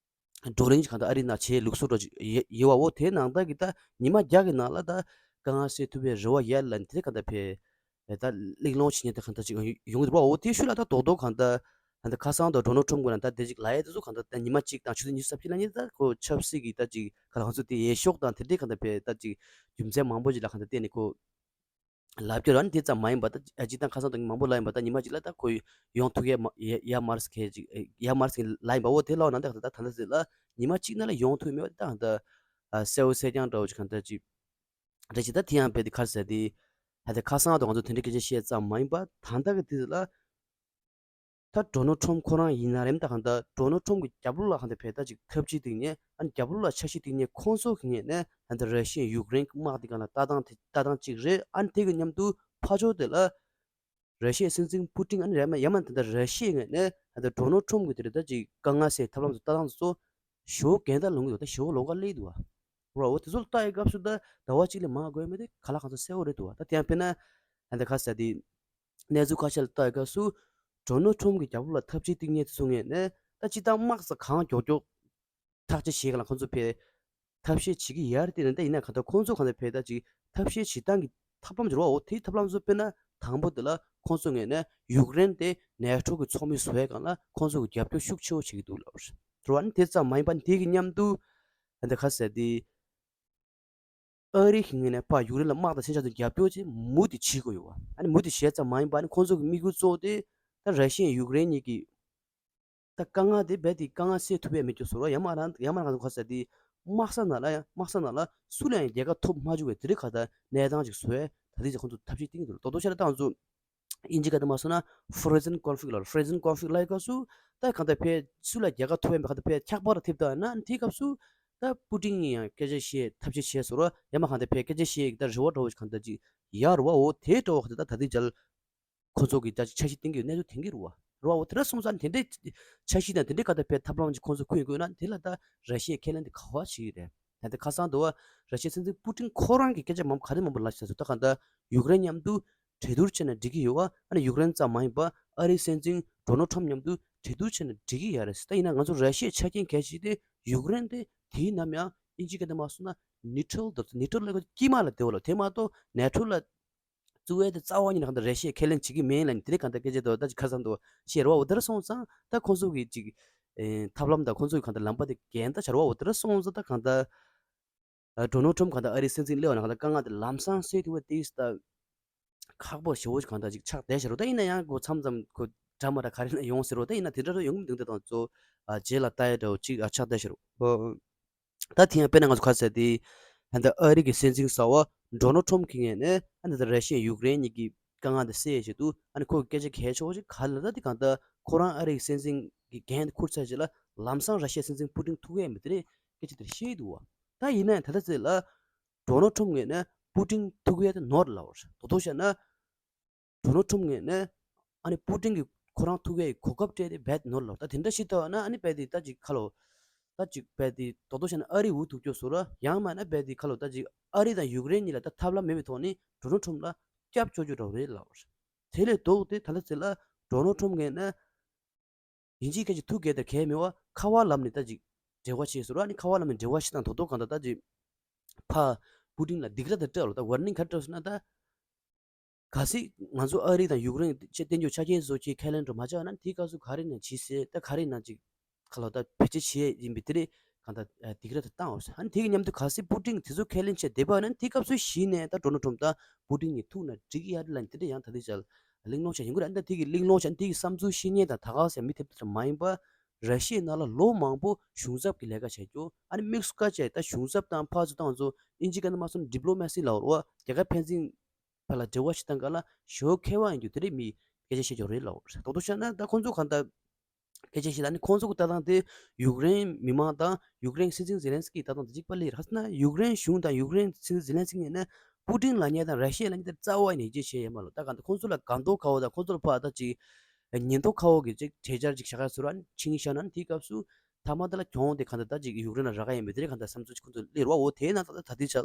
བགྲོ་གླེང་ཅིག་གང་ལྟར་ཨ་རིའི་ནང་བྱེད་ལུགས་སྲོལ་འདྲ་ཅིག་ཡོད་ཡོད་པ། འོ་དེའི་ནང་ལྟར་གྱི་ད་ཉི་མ་བརྒྱ་གི་ནང་ལ་ད་དཀའ་ངལ་སེལ་ཐུབ་པའི་རེ་བ་ཡོད་ལབ་ནས་དེ་འདྲའི་གང་ལྟར་བྱས། ད་གླེང་སློང་བྱེད་མཁན་དེ་གང་ལྟར་ཅིག་ཡོང་གི་འདུག་པ། འོ་དེའི་ཤུལ་ལ་ད་རྡོག་རྡོག་གང་ལྟར་ད་ལྟ་ཁ་སང་དང་ཌོ་ནལ་ཊམ་ཁོ་རང་ད་དེ་ཅིག་ལབ་ཡས་དེ་ཚོ་གང་ལྟར་ད་ཉི་མ་གཅིག་དང་ཆུ་ཚོད་ཉི་ཤུ་རྩ་བཞི་ལབ་མཁན་ད་ཁོ་ཆབ་སྲིད་ཀྱི་ད་ཅིག་ག་ལ་ང་ཚོ་དེ་འོས་ཤོག་དང་དེ་འདྲའི་གང་ལྟར་བྱས་ད་ཅིག་རྒྱུ་མཚན་མང་པོ་ཅིག་ལ་གང་ལྟར་བརྟེན་ནས་ཁོ་ལབ་ཀྱི་རེད། ཨ་ནི་དེ་ཙམ་མ་ཡིན་པ་ད་ཨ་ཅིག་ད་ཁ་སང་དང་མང་པོ་ལབ་ཡིན་པ། ད་ཉི་མ་གཅིག་ལ་ད་ཁོ་ཡོང་ཐུབ་ཡས་མ་ཡ་ཡ་མ་རེད་ཟེར་མཁན་ཅིག་ཡ་མ་རེད་ཟེར་མཁན་ལབ་ཡིན་པ། འོ་དེ་ལབ་ན་ད་གང་ལྟར་ད་ད་ལྟ་ཟེར་ལ་ཉི་མ་གཅིག་ནང་ལ་ཡོང་ཐུབ་མེད་པ་དེ་ད་གང་ལྟར་གསལ་བོ་གསལ་རྐྱང་འདྲ་བོ་ཅིག་གང་ལྟར་ཅིག་རེད་ཅེ། ད་དེ་ཡང་རྦད་དེ་ག་རེ་ཟེར་དེ། ད་ལྟ་ཁ་སང་དུ་ང་ཚོ་དེ་འདྲའི་སྐད་ཆ་བཤད་ཙམ་མ་ཡིན་པ། ད་ལྟ་གི་དུས་ལ་ད་ཌོ་ནལ་ཊམ་ཁོ་རང་ཡིན་ན་རེད། ད་གང་ལྟར་ཌོ་ནལ་ཊམ་གི་རྒྱབ་ལོགས་ལ་གང་ལྟར་བྱས་ད་ཅིག་ཐབས་ཇུས་བཏིང་ནས། ཨ་ནི་རྒྱབ་ལོགས་ལ་འཆར་གཞི་བཏིང་ནས་ཁོང་ཚོ་གི་ངོས་ནས་ད་ལྟ་ར་ཤི་ཡ་ཡུཀ་རེན་གྱི་དམག་དེ་སྒང་ལ་ལྟ་སྟངས་དེ་ལྟ་སྟངས་གཅིག་རེད། ཨ་ནི་དེ་གི་མཉམ་དུ་ཕར་ཕྱོགས་དེ་ལ་ར་ཤི་ཡའི་སྲིད་འཛིན་པུ་ཏིན། ཨ་ནི་རེད་མ་ཡང་མ་ད་ལྟ་ར་ཤི་ཡའི་ངོས་ནས་ད་ལྟ་ཌོ་ནལ་ཊམ་གི་དེ་རེད་ད་ཅིག་དཀའ་ངལ་སེལ་ཐབས་ལམ་ཚོ་ལྟ་སྟངས་ཚོ་ཞེ་པོ་གྱེན་ལྟར་ལོག་གི་འདུག་ད་ཞེ་པོ་ལོགས་ཀ་སླེབས་འདུག་བ། ར་འོ་དེ་ཚོ་ལ་ལྟ་ཡི་སྐབས་སུ་ད་ཟླ་བ་གཅིག་ལས་མང་དགོས་མེད་དེ་ག་ལ་གང་ཚོད་གསལ་པོ་རེད་འདུག་བ། ད་དེ་ཡང་དཔེར་ན་ད་ལྟ་ག་རེ་ཟེར་དེ་གནས་ཚུལ་ཁ་ཤས་ལ་ལྟ་ཡི་སྐབས་སུ་ཌོ་ནལ་ཊམ་གི་རྒྱབ་ལོགས་ལ་ཐབས་ཇུས་བཏིང་མཁན་དེ་ཚོ་ངོས་ནས་ད་སྤྱིར་བཏང་དམག་ས་གང་མགྱོགས་མགྱོགས་ཐག་གཅོད་བྱེད་ག་ལ་ཁོང་ཚོ་ཕེ་ཐབས་ཤེས་བྱེད་ཀྱི་ཡོད་རེད་དེ། ད་ཡིན་ན་གང་ལྟར་ཁོང་ཚོ་གང་ལྟར་ཕེ་ད་ཅིག་ཐབས་ཤེས་བྱེད་སྟངས་ཀྱི་ཐབས་ལམ་ཅིག་རེད་བ། འོ་དེའི་ཐབས་ལམ་ཚོ་དཔེར་ན་དང་པོ་དེ་ལ་ཁོང་ཚོ་ངོས་ནས་ཡུཀ་རེན་དེ་ནེ་ཊོ་གི་ཚོགས་མི་བཟོ་བའི་སྒང་ལ་ཁོང་ཚོ་གི་རྒྱབ་སྐྱོར་ཤུགས་ཆེ་བོ་བྱེད་ཀྱི་འདུག་ལབ་རེད་བ། ཨ་ནི་དེ་ཙམ་མ་ཡིན་པ་དེ་གི་མཉམ་དུ་ད་ལྟ་ག་རེ་ཟེར་དེ། ཨ་རི་གི་ངོས་ནས་ཕར་ཡུཀ་རེན་ལ་དམག་དང་མཚོན་ཆ་དང་རྒྱབ་སྐྱོར་ཅིག་མུ་མཐུད་བྱེད་དགོས་ཡོད་བ། ཨ་ནི་མུ་མཐུད་བྱས་ཙམ་མ་ཡིན་པ། ཨ་ནི་ཁོང་ཚོ་གི་དམིགས་ཡུལ་གཙོ་བོ་དེ་ད་ར་ཤི་ཡ་ཡུཀ་རེན་གཉིས་ཀྱི་ད་དཀའ་ངལ་དེ་རྦད་དེ་དཀའ་ངལ་སེལ་ཐུབ་ཡས་མེད་རྒྱུ་བཟོ་ར། ཡང་མ་རང་ཡང་མ་རང་ཁ་ས་དེ་དམག་ས་ནང་ལ་ཡང་དམག་ས་ནང་ལ་སུ་ལ་ཡང་རྒྱལ་ཁ་ཐོབ་མ་བཅུག་པའི་དེ་རིང་ཁ་ད་གནས་སྟངས་ཅིག་བཟོ་ཡས་ད་དེ་ཅིག་ཁོང་ཚོ་ཐབས་ཤེས་བཏིང་གི་འདུག་རྡོག་རྡོག་ཤ་ལ་ཏང་ཚོ་དབྱིན་ཇི་སྐད་དུ་མ་སོང་ན་frozen conflict ལ། frozen conflict ལ་ཡི་སྐབས་སུ་ད་གང་ལྟར་ཕེ་སུ་ལ་རྒྱལ་ཁ་ཐོབ་ཡས་མེད། གང་ལྟར་ཕེ་འཁྱག་པ་ར་ཐེབས་ད་ན་དེའི་སྐབས་སུ་ད་པུ་ཏིན་ཡང་སྐད་ཆ་བཤད་ཐབས་ཤེས་བྱས་བཟོ་ར། ཡང་མ་གང་ལྟར་ཕེ་སྐད་ཆ་བཤད་ད་རེ་བ་འདྲ་བོ་ཞིག་གང་ལྟར་ཅིག་ཡར་བ། འོ་དེ་འདྲ་བོ་གང་ལྟར་ད་ད་དེ་འཇལ། ཁོ་ཚོ་གི་ད་ཅིག་འཆར་གཞི་བཏིང་གི་ཡོད་གནས་ཚུལ་བཏིང་གི་རེད་བ། རེད་བ། འོ་དེ་འདྲ་སོང་ཙང་དེ་འདྲའི་འཆར་གཞི་དང་དེ་འདྲའི་ག་ད་ཕེ་ཐབས་ལམ་ཅིག་ཁོ་ཚོ་ཁུར་དགོས་ན་དེ་ལ་ད་ར་ཤི་ཡའི་ཁས་ལེན་དེ་ག་བ་བྱེད་ཀྱི་རེད། ད་ལྟ་ཁ་སང་དུ་བ་ར་ཤི་ཡའི་སྲིད་འཛིན་པུ་ཏིན་ཁོ་རང་གི་སྐད་ཆ་མང་ག་རེ་མང་པོ་ལབ་བཞག་སོང་། ད་གང་ལྟར་ཡུཀ་རེན་མཉམ་དུ་གྲོས་བསྡུར་བྱས་ན་འགྲིག་གི་ཡོད་བ། ཨ་ནི་ཡུཀ་རེན་ཙམ་མ་ཡིན་པ་ཨ་རིའི་སྲིད་འཛིན་ཌོ་ནལ་ཊམ་མཉམ་དུ་གྲོས་བསྡུར་བྱས་ན་འགྲིག་གི་ཡོད་རེད། ད་ཡིན་ན་ང་ཚོ་ར་ཤི་ཡའི་ཆ་རྐྱེན་གལ་ཆེ་དེ་ཡུཀ་རེན་དེ་དེའི་ནམ་ཡང་དབྱིན་ཇིའི་སྐད་དུ་མ་སོང་ན་ནིའུ་ཊྲལ་དང་ནིའུ་ཊྲལ་ལ་དཀྱིལ་མ་ལ་བསྡད་པ་ལ། དེ་མ་གཏོགས་ནེ་ཊོ་ལ་བཙུགས་ཡས་དེ་རྩ་བ་ཉིད་ནས་གང་ལྟར་ར་ཤི་ཡས་ཁས་ལེན་བྱེད་ཀྱི་མེད་ལབ་ནས་དེ་རིང་གང་ལྟར་སྐད་ཆ་དེ་ད་ཅིག་ཁ་སང་དུ་བཤད་རེད་བ། འོ་དེ་འདྲ་སོང་ཙང་ད་ཁོང་ཚོ་གི་ཅིག་ཨེ་ཐབས་ལམ་དང་ཁོང་ཚོ་གི་གང་ལྟར་ལམ་པ་དེ་གྱེན་ལྟ་བྱ་རེད་བ། འོ་དེ་འདྲ་སོང་ཙང་ད་གང་ལྟར་ཨ་ཌོ་ནལ་ཊམ་གང་ལྟར་ཨ་རིའི་སྲིད་འཛིན་སླེབས་པ་ན་གང་ལྟར་དཀའ་ངལ་དེ་ལམ་སང་སེལ་ཐུབ་པ་དེ་ད་ཁག་པོ་ཞེ་པོ་ཅིག་གང་ལྟར་ཅིག་ཆགས་བསྡད་བཞག་རེད། ད་ཡིན་ན་ཡང་ཁོ་མཚམས་མཚམས་ཁོ་ཌ་ར་མ་འདྲ་ག་རེ་ན་ཡོང་ཟེར་རོ། ད་ཡིན་ན་དེ་འདྲ་ར་ཡོང་གི་མི་འདུག་ད་དང་གཙོ་བོ་ཨ་རྗེས་ལ་ལྟ་ཡ་འདྲ་བོ་ཅིག་ཨ་ཆགས་བསྡད་བཞག་རེད། ད་དེ་ཡང་དཔེར་ན་ང་ཚོ་ག་རེ་ཟེར་དེ། ད་ལྟ་ཨ་རི་གི་སྲིད་འཛིན་གསར་པ་ཌོ་ནལ་ཊམ་གྱི་ངོས་ནས་ཨ་ནི་ད་ར་ཤི་ཡ་ཡུཀ་རེན་གཉིས་ཀྱི་དཀའ་ངལ་འདི་སེལ་ཡས་ཆེད་དུ་ཨ་ནི་ཁོ་གི་སྐད་ཆ་གལ་ཆེ་བོ་ཞིག་ག་རེ་ལབ་ད་དེ་གང་ལྟར་ཁོ་རང་ཨ་རི་གི་སྲིད་འཛིན་གྱི་འགན་དེ་འཁུར་ཚར་རྗེས་ལ་ལམ་སང་ར་ཤི་ཡའི་སྲིད་འཛིན་པུ་ཏིན་ཐུག་གི་ཡོད་མེད་དེ་རེད། སྐད་ཆ་དེ་བཤད་འདུག་བ། ད་ཡིན་ན་ད་ལྟ་ཚེ་ལ་ཌོ་ནལ་ཊམ་ངོས་ནས་པུ་ཏིན་ཐུག་གི་ཡོད་དེ་ནོར་ལབ་པ་རེད། རྡོག་རྡོག་བཤད་ན། ཌོ་ནལ་ཊམ་ངོས་ནས་ཨ་ནི་པུ་ཏིན་གྱིས་ཁོ་རང་ཐུག་ཡས་གོ་སྐབས་སྤྲད་དེ་རྦད་ནོར་ལབ། ད་དེ་འདྲ་ཞིག་ལྟ་བ་ན་ཨ་ནི་རྦད་དེ་ད་ཅིག་ཁ་ལོ། ད་ཅིག་རྦད་དེ་རྡོག་རྡོག་བཤད་ན་ཨ་རི་འུ་ཐུག་སྐྱོ་བཟོ་ར། ཡང་མིན་ན་རྦད་དེ་ཁ་ལོ་ད་ཅིག་ཨ་རི་དང་ཡུཀ་རེན་གཉིས་ལ་ད་ཐབས་ལམ་མེད་པའི་ཐོག་ནས་ཌོ་ནལ་ཊམ་ལ་སྐྱབས་བཅོལ་རྒྱུ་འདྲ་བོ་རེད་ལབ་པ་རེད། དེ་ལས་ལྡོག་སྟེ་ད་ལྟ་ཚེ་ལ་ཌོ་ནལ་ཊམ་ངོས་ནས་ཡིན་གཅིག་མིན་གཅིག་ཐུག་གེ་དེ་གལ་མེད་པ་ཁ་པར་ལམ་ནས་ད་ཅིག་འབྲེལ་བ་བྱས་བཟོ་ར། ཨ་ནི་ཁ་པར་ལམ་ནས་འབྲེལ་བ་བྱས་དང་རྡོག་རྡོག་གང་ལྟར་ད་ཅིག་ཕར་པུ་ཏིན་ལ་སྡིགས་ར་དེ་སྤྲད་ལོ། ད་ཝར་ནིང་ག་རེ་སྤྲད་སོང་ན་ད། གལ་སྲིད་ང་ཚོ་ཨ་རི་དང་ཡུཀ་རེན་ཆེད་བསྟན་རྒྱུ་ཆ་རྐྱེན་བཟོ་ཆེད་ཁས་ལེན་འགྲོ་མ་བྱས་ན་དེའི་སྐབས་སུ་ག་རེ་ནས་བྱེད་སྲིད་ད་ག་རེ་ན་ཅིག་ཁ་ལོ་ད་བེད་སྤྱོད་བྱེད་ཡས་ཡིན་པའི་དེ་རེད་གང་ལྟར་སྡིགས་ར་ད་བཏང་འོ་ཟེར། ཨ་ནི་དེ་གི་མཉམ་དུ་གལ་སྲིད་པུ་ཏིན་དེ་ཚོ་ཁས་ལེན་བྱས་བསྡད་པ་ན་དེའི་སྐབས་སུ་གཞི་ནས་ད་ཌོ་ནལ་ཊམ་ད་པུ་ཏིན་གྱི་ཐུག་ན་འགྲིག་གི་ཡ་རེད་ལ་དེ་འདྲ་ཡང་ད་དེ་ཅག་གླེང་སློང་བྱས་ཡོང་གི་རེད། ཨ་ནི་ད་དེ་གི་གླེང་སློང་བྱས་ཨ་ནི་དེ་གི་བསམ་ཚུལ་བཤད་མཁན་དང་ད་ག་ཟེ་མི་ཐེབས་ཐེབས་མ་ཡིན་པ་ར་ཤི་ཡའི་ནང་ལ་ལོ་མང་པོ་གཞུང་ཚབ་ཀྱི་ལས་ཀ་བྱས་རྒྱུ་ཨ་ནི་དམིགས་སུ་བཀར་བྱས་ད་གཞུང་ཚབ་དང་ཕར་ཚུར་བཏང་ཚོ་ཨིན་ཇི་སྐད་ནང་མ་སོང་ཌི་པི་ལོ་མ་སི་ལབ་རོ་རྒྱལ་ཁབ་ཕན་ཚུན་བར་ལ་འབྲེལ་བ་ཞིག་བཏང་ག་ལ་ཞོ་མཁས་པ་ཡིན་རྒྱུ་དེ་རེད་མི་སྐད་ཆ་བཤད་རྒྱུ་རེད་ལབ་རོ། ད་དུ་བཤད་ན་ད་ཁོང་ཚོ་གང་ལྟར་སྐད་ཆ་བཤད་ད་ནི་ཁོང་ཚོ་གི་ལྟ་སྟངས་དེ་ཡུཀ་རེན་མི་མང་དང་ཡུཀ་རེན་སྲིད་འཛིན་ཛེ་ལན་སི་ཀི་ལྟ་སྟངས་དེ་གཅིག་པ་ལས་རེད་ཟེར་ན་ཡུཀ་རེན་གཞུང་དང་ཡུཀ་རེན་སྲིད་འཛིན་ཛེ་ལན་སི་ཀི་ངོས་ནས་པུ་ཏིན་ལབ་མཁན་དང་ར་ཤི་ཡ་ལབ་མཁན་དེ་རྩ་བ་ནས་ཡིད་ཆེས་བྱས་ཡོད་མ་རེད། ད་གང་ལྟར་ཁོང་ཚོ་ལ་སྒང་ཏོག་ཁ་བོ་དང་ཁོང་ཚོ་ལ་ཕར་ད་ཅིག་ཉེན་རྟོག་ཁ་བོ་གི་ཅིག་གྲོས་འཆར་ཅིག་བཞག་ག་ཟེར་བ་ཕྱིན་བཞག་ན་དེའི་སྐབས་སུ་ཐ་མ་དེ་ལ་གྱོང་དེ་གང་ལྟར་ད་ཅིག་ཡུཀ་རེན་ལ་རག་ག་ཡིན་པའི་དེ་རེད་གང་ལྟར་བསམ་ཚུལ་ཅིག་ཁོང་ཚོ་སླེབས་རེད་བ། འོ་དེས་ན་ད་ད་དེ་ཆ་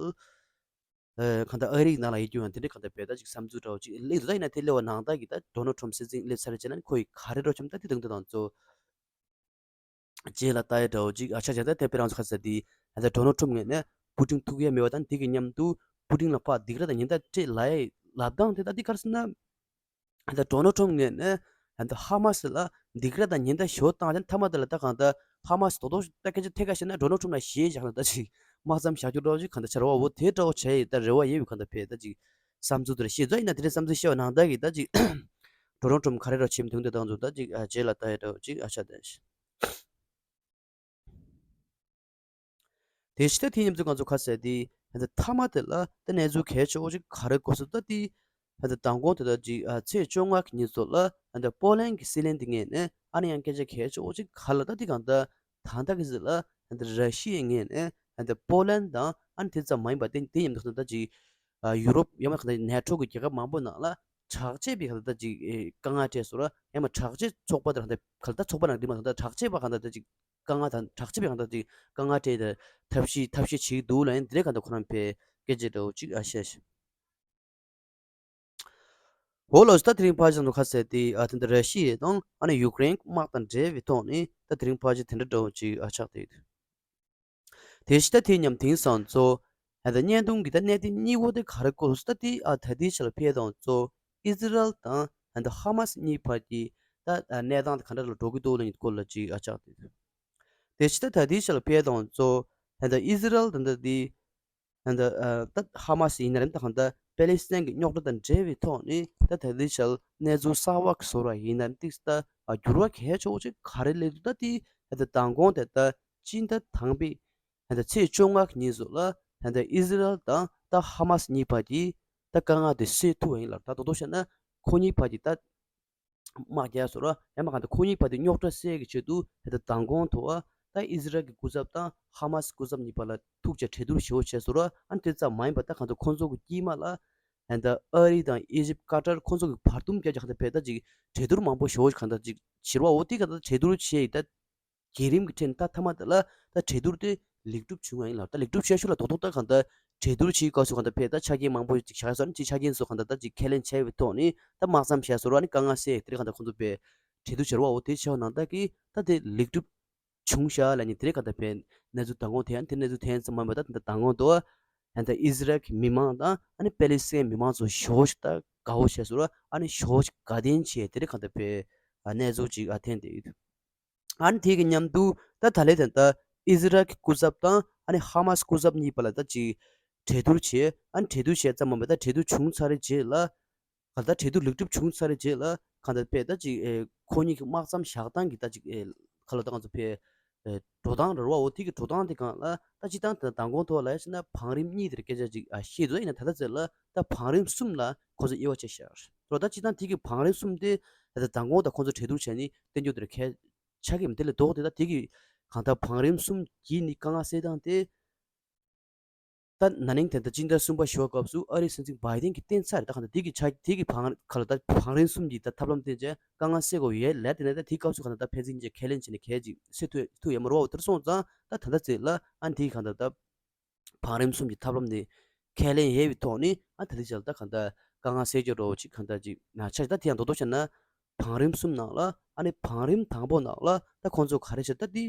ཨ་གང་ལྟར་ཨ་རིའི་ནང་ལ་ཡོད་རྒྱུ་ཡང་དེ་འདྲའི་གང་ལྟར་བས་ད་ཅིག་བསམ་ཚུལ་འདྲ་བོ་ཅིག་སླེབས་འདུག་ད་ཡིན་ན་དེ་སླེབས་པ་ནང་ལྟར་གྱི་ད་ཌོ་ནལ་ཊམ་སྲིད་འཛིན་སླེབས་ཚར་རེད་བྱས་ན་ཁོ་ཡི་ག་རེ་འགྲོ་བྱུང་ད་དེ་དང་དེ་དང་གཙོ་རྗེས་ལ་ལྟ་ཡ་འདྲ་བོ་ཅིག་ཨ་ཆ་བྱས་ད་དེ་དཔེ་རང་ཚོ་ཁ་ས་དེ་ད་ཌོ་ནལ་ཊམ་ངོས་ནས་པུ་ཏིན་ཐུག་ཡ་མེད་པ་དང་དེ་གི་མཉམ་དུ་པུ་ཏིན་ལ་ཕར་སྡིགས་ར་དང་ཉེན་བརྡ་སྤྲད་ལབ་ཡ་ལབ་སྟངས་དེ་ད་དེ་ག་རེ་ཟེར་ན། ད་ཌོ་ནལ་ཊམ་ངོས་ནས་ད་ཧ་མ་སི་ལ་སྡིགས་ར་དང་ཉེན་བརྡ་ཞོ་བཏང་ཅན་ཐ་མ་དེ་ལ་ད་གང་ལྟར་ཧ་མ་སི་དོ་དོ་ད་སྐད་ཆ་ཐད་ཀ་བཤད་ན་ཌོ་ནལ་ཊམ་ལ་ཞེད་བཞག་ན་ད་ཅིག་དམག་མཚམས་བཞག་རྒྱུ་འདྲ་བོ་ཅིག་གང་ལྟར་ཆགས་རེད་བ། འོ་དེ་འདྲ་བོ་བྱས་ཡོད་ད་རེ་བ་ཡོད་པའི་གང་ལྟར་བས་ད་ཅིག་བསམ་ཚུལ་དེ་རེད་བཤད་ཚོ་ཡིན་ན་དེ་འདྲའི་བསམ་ཚུལ་བཤད་པ་ནང་ལྟར་གྱི་ད་ཅིག་ཌོ་ནལ་ཊམ་ག་རེ་ར་ཆེམ་དུང་དེ་དང་ཚོ་ད་ཅིག་རྗེས་ལ་ལྟ་ཡོད་འདྲ་བོ་ཅིག་ཨ་ཆ་ད་ཞིག་དེ་ཕྱི་ད་དེ་མཉམ་དུ་ང་ཚོ་ཁ་གསལ་དེ་ཧན་ད་མཐའ་མ་དེ་ལ་ད་གནས་ཚུལ་གལ་ཆེ་བོ་ཅིག་ག་རེ་གོ་སོང་ད་དེ་ཧན་ད་མདང་དགོང་དེ་ད་ཅིག་ཨ་ཚེས་བཅོ་ལྔ་གི་ཉིན་སོགས་ལ་ཧན་ད་པོ་ལན་གྱི་སྲིད་བློན་དེ་ངོས་ནས་ཨ་ནི་ཡང་སྐད་ཆ་གལ་ཆེ་བོ་ཅིག་ག་ལ་ད་དེ་གང་ད་ད་ལྟ་གི་ཟིག་ལ་ཧན་ད་ར་ཤི་ཡའི་ངོས་ནས་ཧན་ད་པོ་ལན་དང་ཨ་ནི་དེ་ཙམ་མ་ཡིན་པ་དེ་དེ་མཉམ་དུ་ད་ཅིག་ཨ་ཡུ་རོབ་ཡང་མ་གང་ད་ནེ་ཊོ་གི་རྒྱལ་ཁབ་མང་པོ་ནང་ལ་དྲག་ཆས་པའི་གང་ད་ཅིག་ཨེ་དཀའ་ངལ་འཕྲད་སོང་ར་ཡང་མ་དྲག་ཆས་ཚོགས་པ་དེ་གང་ད་ག་ལ་ད་ཚོགས་པ་ནང་དེ་མ་གང་ད་དྲག་ཆས་པ་གང་ད་ད་ཅིག་དཀའ་ངལ་དང་དྲག་ཆས་པའི་གང་ལྟར་ཅིག་དཀའ་ངལ་འཕྲད་དེ་ཐབས་ཤེས་ཐབས་ཤེས་བྱེད་ཀྱི་འདུག་ལ་ཡང་དེ་རེད་གང་ལྟར་ཁོ་རང་ཕའི་སྐད་ཆ་འདྲ་བོ་ཅིག་ཨ་བཤད་ཤག་འོ་ལགས་སོ། ད་དེ་རིང་ཕར་ཞང་དུ་ཁ་གསལ་ཏེ་ཨ་དེ་འདི་ར་ཤི་ཡ་དང་ཨ་ནི་ཡུཀ་རེན་དམག་དང་འབྲེལ་བའི་ཐོག་ནས་ད་དེ་རིང་ཕར་ཞང་དེ་འདྲ་འདྲ་བོ་ཅིག་ཨ་ཆགས་ཏེ་ཡོད། དེ་ཕྱི་ད་དེ་མཉམ་དེང་སང་ཚོ་ཨ་ད་བརྙན་ཐུང་གི་ད་གནད་དོན་གཉིས་པོ་དེ་ག་རེ་སྐོར་ད་དེ་ཨ་ད་དེ་ཆ་ལ་ཕེ་དང་ཚོ་ཨི་ཟི་རལ་དང་ཨ་ད་ཧ་མ་སི་གཉིས་བར་གྱི་ད་གནས་སྟངས་དེ་ག་འདྲ་ལ་འགྲོ་གི་འདུག་ལ་ཡིན་སྐོར་ལ་ཅིག་ཨ་ཆགས་ཏེ། དེ་ཕྱི་ད་ད་དེ་ཆ་ལ་ཕེ་དང་ཚོ་ཨ་ད་ཨི་ཟི་རལ་དང་ད་དེ་ད་ད་ཧ་མ་སི་ཡིན་ན་རེད་ད་གང་ད་པེ་ལི་སི་ཐན་གྱི་རྙོག་དྲ་དང་འབྲེལ་བའི་ཐོག་ནས་ད་ད་ལྟའི་ཆར་གནས་ཚུལ་གསར་བ་གི་བཟོ་འདྲ་ཡིན་ན་ཏིག་ད་འགྱུར་བ་གལ་ཆེ་བོ་ཅིག་ག་རེ་སླེབས་འདུག་ད་དེ་ད་ད་མདང་དགོང་དེ་ད་སྤྱི་ཟླ་དང་པའི་ད་ད་ཚེས་བཅོ་ལྔ་གི་ཉིན་སོགས་ལ་ད་ད་ཨི་ཟི་རལ་དང་ད་ཧ་མ་སི་གཉིས་བར་གྱི་ད་དཀའ་ངལ་དེ་སེལ་ཐུབ་པ་ཡིན་ལ་ད་དོ་དོ་བཤད་ན་ཁོ་གཉིས་བར་གྱི་ད་དམག་རྒྱག་སོང་ར། ཡང་མ་གང་ལྟར་ཁོ་གཉིས་བར་དུ་རྙོག་དྲ་སེལ་གྱི་ཆེད་དུ་ད་ལྟ་མདང་དགོང་ཐོག་ད་ཨི་ཟི་རལ་གྱི་སྐུ་ཚབ་དང་ཧ་མ་སི་སྐུ་ཚབ་གཉིས་བར་ལ་ཐུག་བཅར་གྲོས་བསྡུར་ཞེ་པོ་བྱས་སོང་ར། ཨ་ནི་དེ་ཙམ་མ་ཡིན་པར་ད་གང་ལྟར་ཁོང་ཚོ་གི་དཀྱིལ་མ་ལ་ད་ལྟ་ཨ་རི་དང་ཨི་ཇིབ་ཀ་ཏར་ཁོང་ཚོ་གི་བར་འདུམ་རྒྱག་རྒྱག་གང་ལྟར་བས་ད་ཅིག་གྲོས་བསྡུར་མང་པོ་ཞེ་པོ་གང་ལྟར་ཅིག་བྱེད་རོགས་འོ་དེ་གང་ལྟར་གྲོས་བསྡུར་བྱས་ཡིན་ད། བརྒྱུད་རིམ་གྱི་ཁྲོད་ད་མཐའ་མ་དེ་ལ་ད་གྲོས་བསྡུར་དེ་ལེགས་གྲུབ་བྱུང་བ་ཡིན་ལ་ད་ལེགས་གྲུབ་བྱས་ཤུལ་ལ་རྡོག་རྡོག་ད་གང་ལྟར་གྲོས་བསྡུར་བྱེད་སྐབས་སུ་གང་ལྟར་ཕེ་ད་ཆ་རྐྱེན་མང་པོ་ཅིག་བཞག་སོང་ཅིག་ཆ་རྐྱེན་སོགས་གང་ལྟར་ད་ཅིག་ཁས་ལེན་བྱས་པའི་ཐོག་ནས་ད་དམག་མཚམས་བཞག་སོང་ར་ནི་དཀའ་ངལ་སེལ་དེ་རིང་གང་ལྟར་ཁོང་ཚོ་ཕེ་གྲོས་བསྡུར་བྱས་རོགས་འོ་དེ་བྱས་པ་ནང་ལྟར་གྱི་ད་དེ་ལེགས་གྲུབ་བྱུང་ཤག་ལ་ནི་དེ་རིང་གང་ལྟར་ཕེ་གནས་ཚུལ་མདང་དགོང་དེ་ཡང་དེ་གནས་ཚུལ་དེ་ཡང་ཙམ་མ་མེད་ད་ད་མདང་དགོང་དུ་ད་ད་ཨི་ཟི་རལ་གྱི་མི་མང་དང་ཨ་ནི་པེ་ལི་སི་ཐན་མི་མང་ཚོ་ཞོ་ཞིག་ད་དགའ་བོ་བྱས་སོང་ར་ཨ་ནི་ཞོ་ཞིག་དགའ་ལྡན་བྱས་དེ་རིང་གང་ལྟར་ཕེ་གནས་ཚུལ་ཅིག་ཨ་འཐེན་དེ་ཡོད། ཨ་ནི་དེ་གི་མཉམ་དུ་ད་ད་ལན་དེ་ད་ཨི་ཟི་རལ་གྱི་སྐུ་ཚབ་དང་ཨ་ནི་ཧ་མ་སི་སྐུ་ཚབ་གཉིས་བར་ལ་ད་ཅིག་གྲོས་བསྡུར་བྱས། ཨ་ནི་གྲོས་བསྡུར་བྱས་ཙམ་མ་མེད་ད་གྲོས་བསྡུར་བྱུང་ཚར་རྗེས་ལ་ག་ད་གྲོས་བསྡུར་ལེགས་གྲུབ་བྱུང་ཚར་རྗེས་ལ་གང་ལྟར་ཕེ་ད་ཅིག་ཨེ་ཁོ་གཉིས་ཀྱི་དམག་མཚམས་བཞག་སྟངས་ཀྱི་ད་ཅིག་ཨེ་ག་ལ་ད་ང་ཚོ་ཕེ་ཨེ་འགྲོ་སྟངས་རེད་བ། འོ་དེ་གི་འགྲོ་སྟངས་དེ་གང་ལ་ད་སྤྱི་བཏང་ད་མདང་དགོང་ཐོག་ལ་ཡ་ཕྱིན་ན་བང་རིམ་གཉིས་དེར་སྐད་ཆ་ཅིག་ཨ་བཤད་འདུག་ཡིན་ན་ད་ལྟ་ཚེ་ལ་ད་བང་རིམ་གསུམ་ལ་ཁོ་ཚོ་དབྱེ་བ་ཕྱེ་བཞག་རེད་བ། ད་སྤྱི་བཏང་དེ་གི་བང་རིམ་གསུམ་དེ་ད་ལྟ་མདང་དགོང་ད་ཁོ་ཚོ་གྲོས་བསྡུར་བྱས་ནས་བསྟན་རྒྱུ་དེར་གལ་ཆ་གི་མི་དེ་ལས་ལྡོག་སྟེ་ད་དེ་གི་གང་ལྟར་བང་རིམ་གསུམ་གྱིས་ནི་དཀའ་ངལ་སེལ་སྟངས་དེ། ད་ན་ནིང་དེ་ལྟར་སྤྱི་ཟླ་གསུམ་པ་ཞུ་བ་སྐབས་སུ་ཨ་རིའི་སྲིད་འཛིན་བྷའི་ཏིན་གྱིས་བསྟན་ཚར་རེད། ད་གང་ལྟར་དེ་གི་ཆ་དེ་གི་བང་ག་ལ་ད་བང་རིམ་གསུམ་གྱི་ད་ཐབས་ལམ་བསྟན་བྱས་དཀའ་ངལ་སེལ་དགོས་ཡོད་ལས་དེ་ནས་ད་དེའི་སྐབས་སུ་གང་ལྟར་ད་ཕན་ཚུན་གྱི་ཁས་ལེན་བྱས་ནས་གལ་ཅིག་སེལ་ཐུབ་ཐུབ་ཡོད་མ་རེད་བ། དེར་སོང་ཙང་ད་ད་ལྟ་ཚེ་ལ་ཨ་ནི་དེ་གི་གང་ལྟར་ད་བང་རིམ་གསུམ་གྱི་ཐབས་ལམ་དེ་ཁས་ལེན་ཡས་པའི་ཐོག་ནས་ཨ་ད་ལྟའི་ཆར་ད་གང་ལྟར་དཀའ་ངལ་སེལ་རྒྱུ་འདྲ་བོ་ཅིག་གང་ལྟར་ཅིག་ན་ཆ་ཞིག་ད་དེ་ཡང་རྡོག་རྡོག་བཤད་ན་བང་རིམ་གསུམ་ནང་ལ་ཨ་ནི་བང་རིམ་དང་པོ་ནང་ལ་ད་ཁོང་ཚོ་ག་རེ་བྱས་ད་དེ།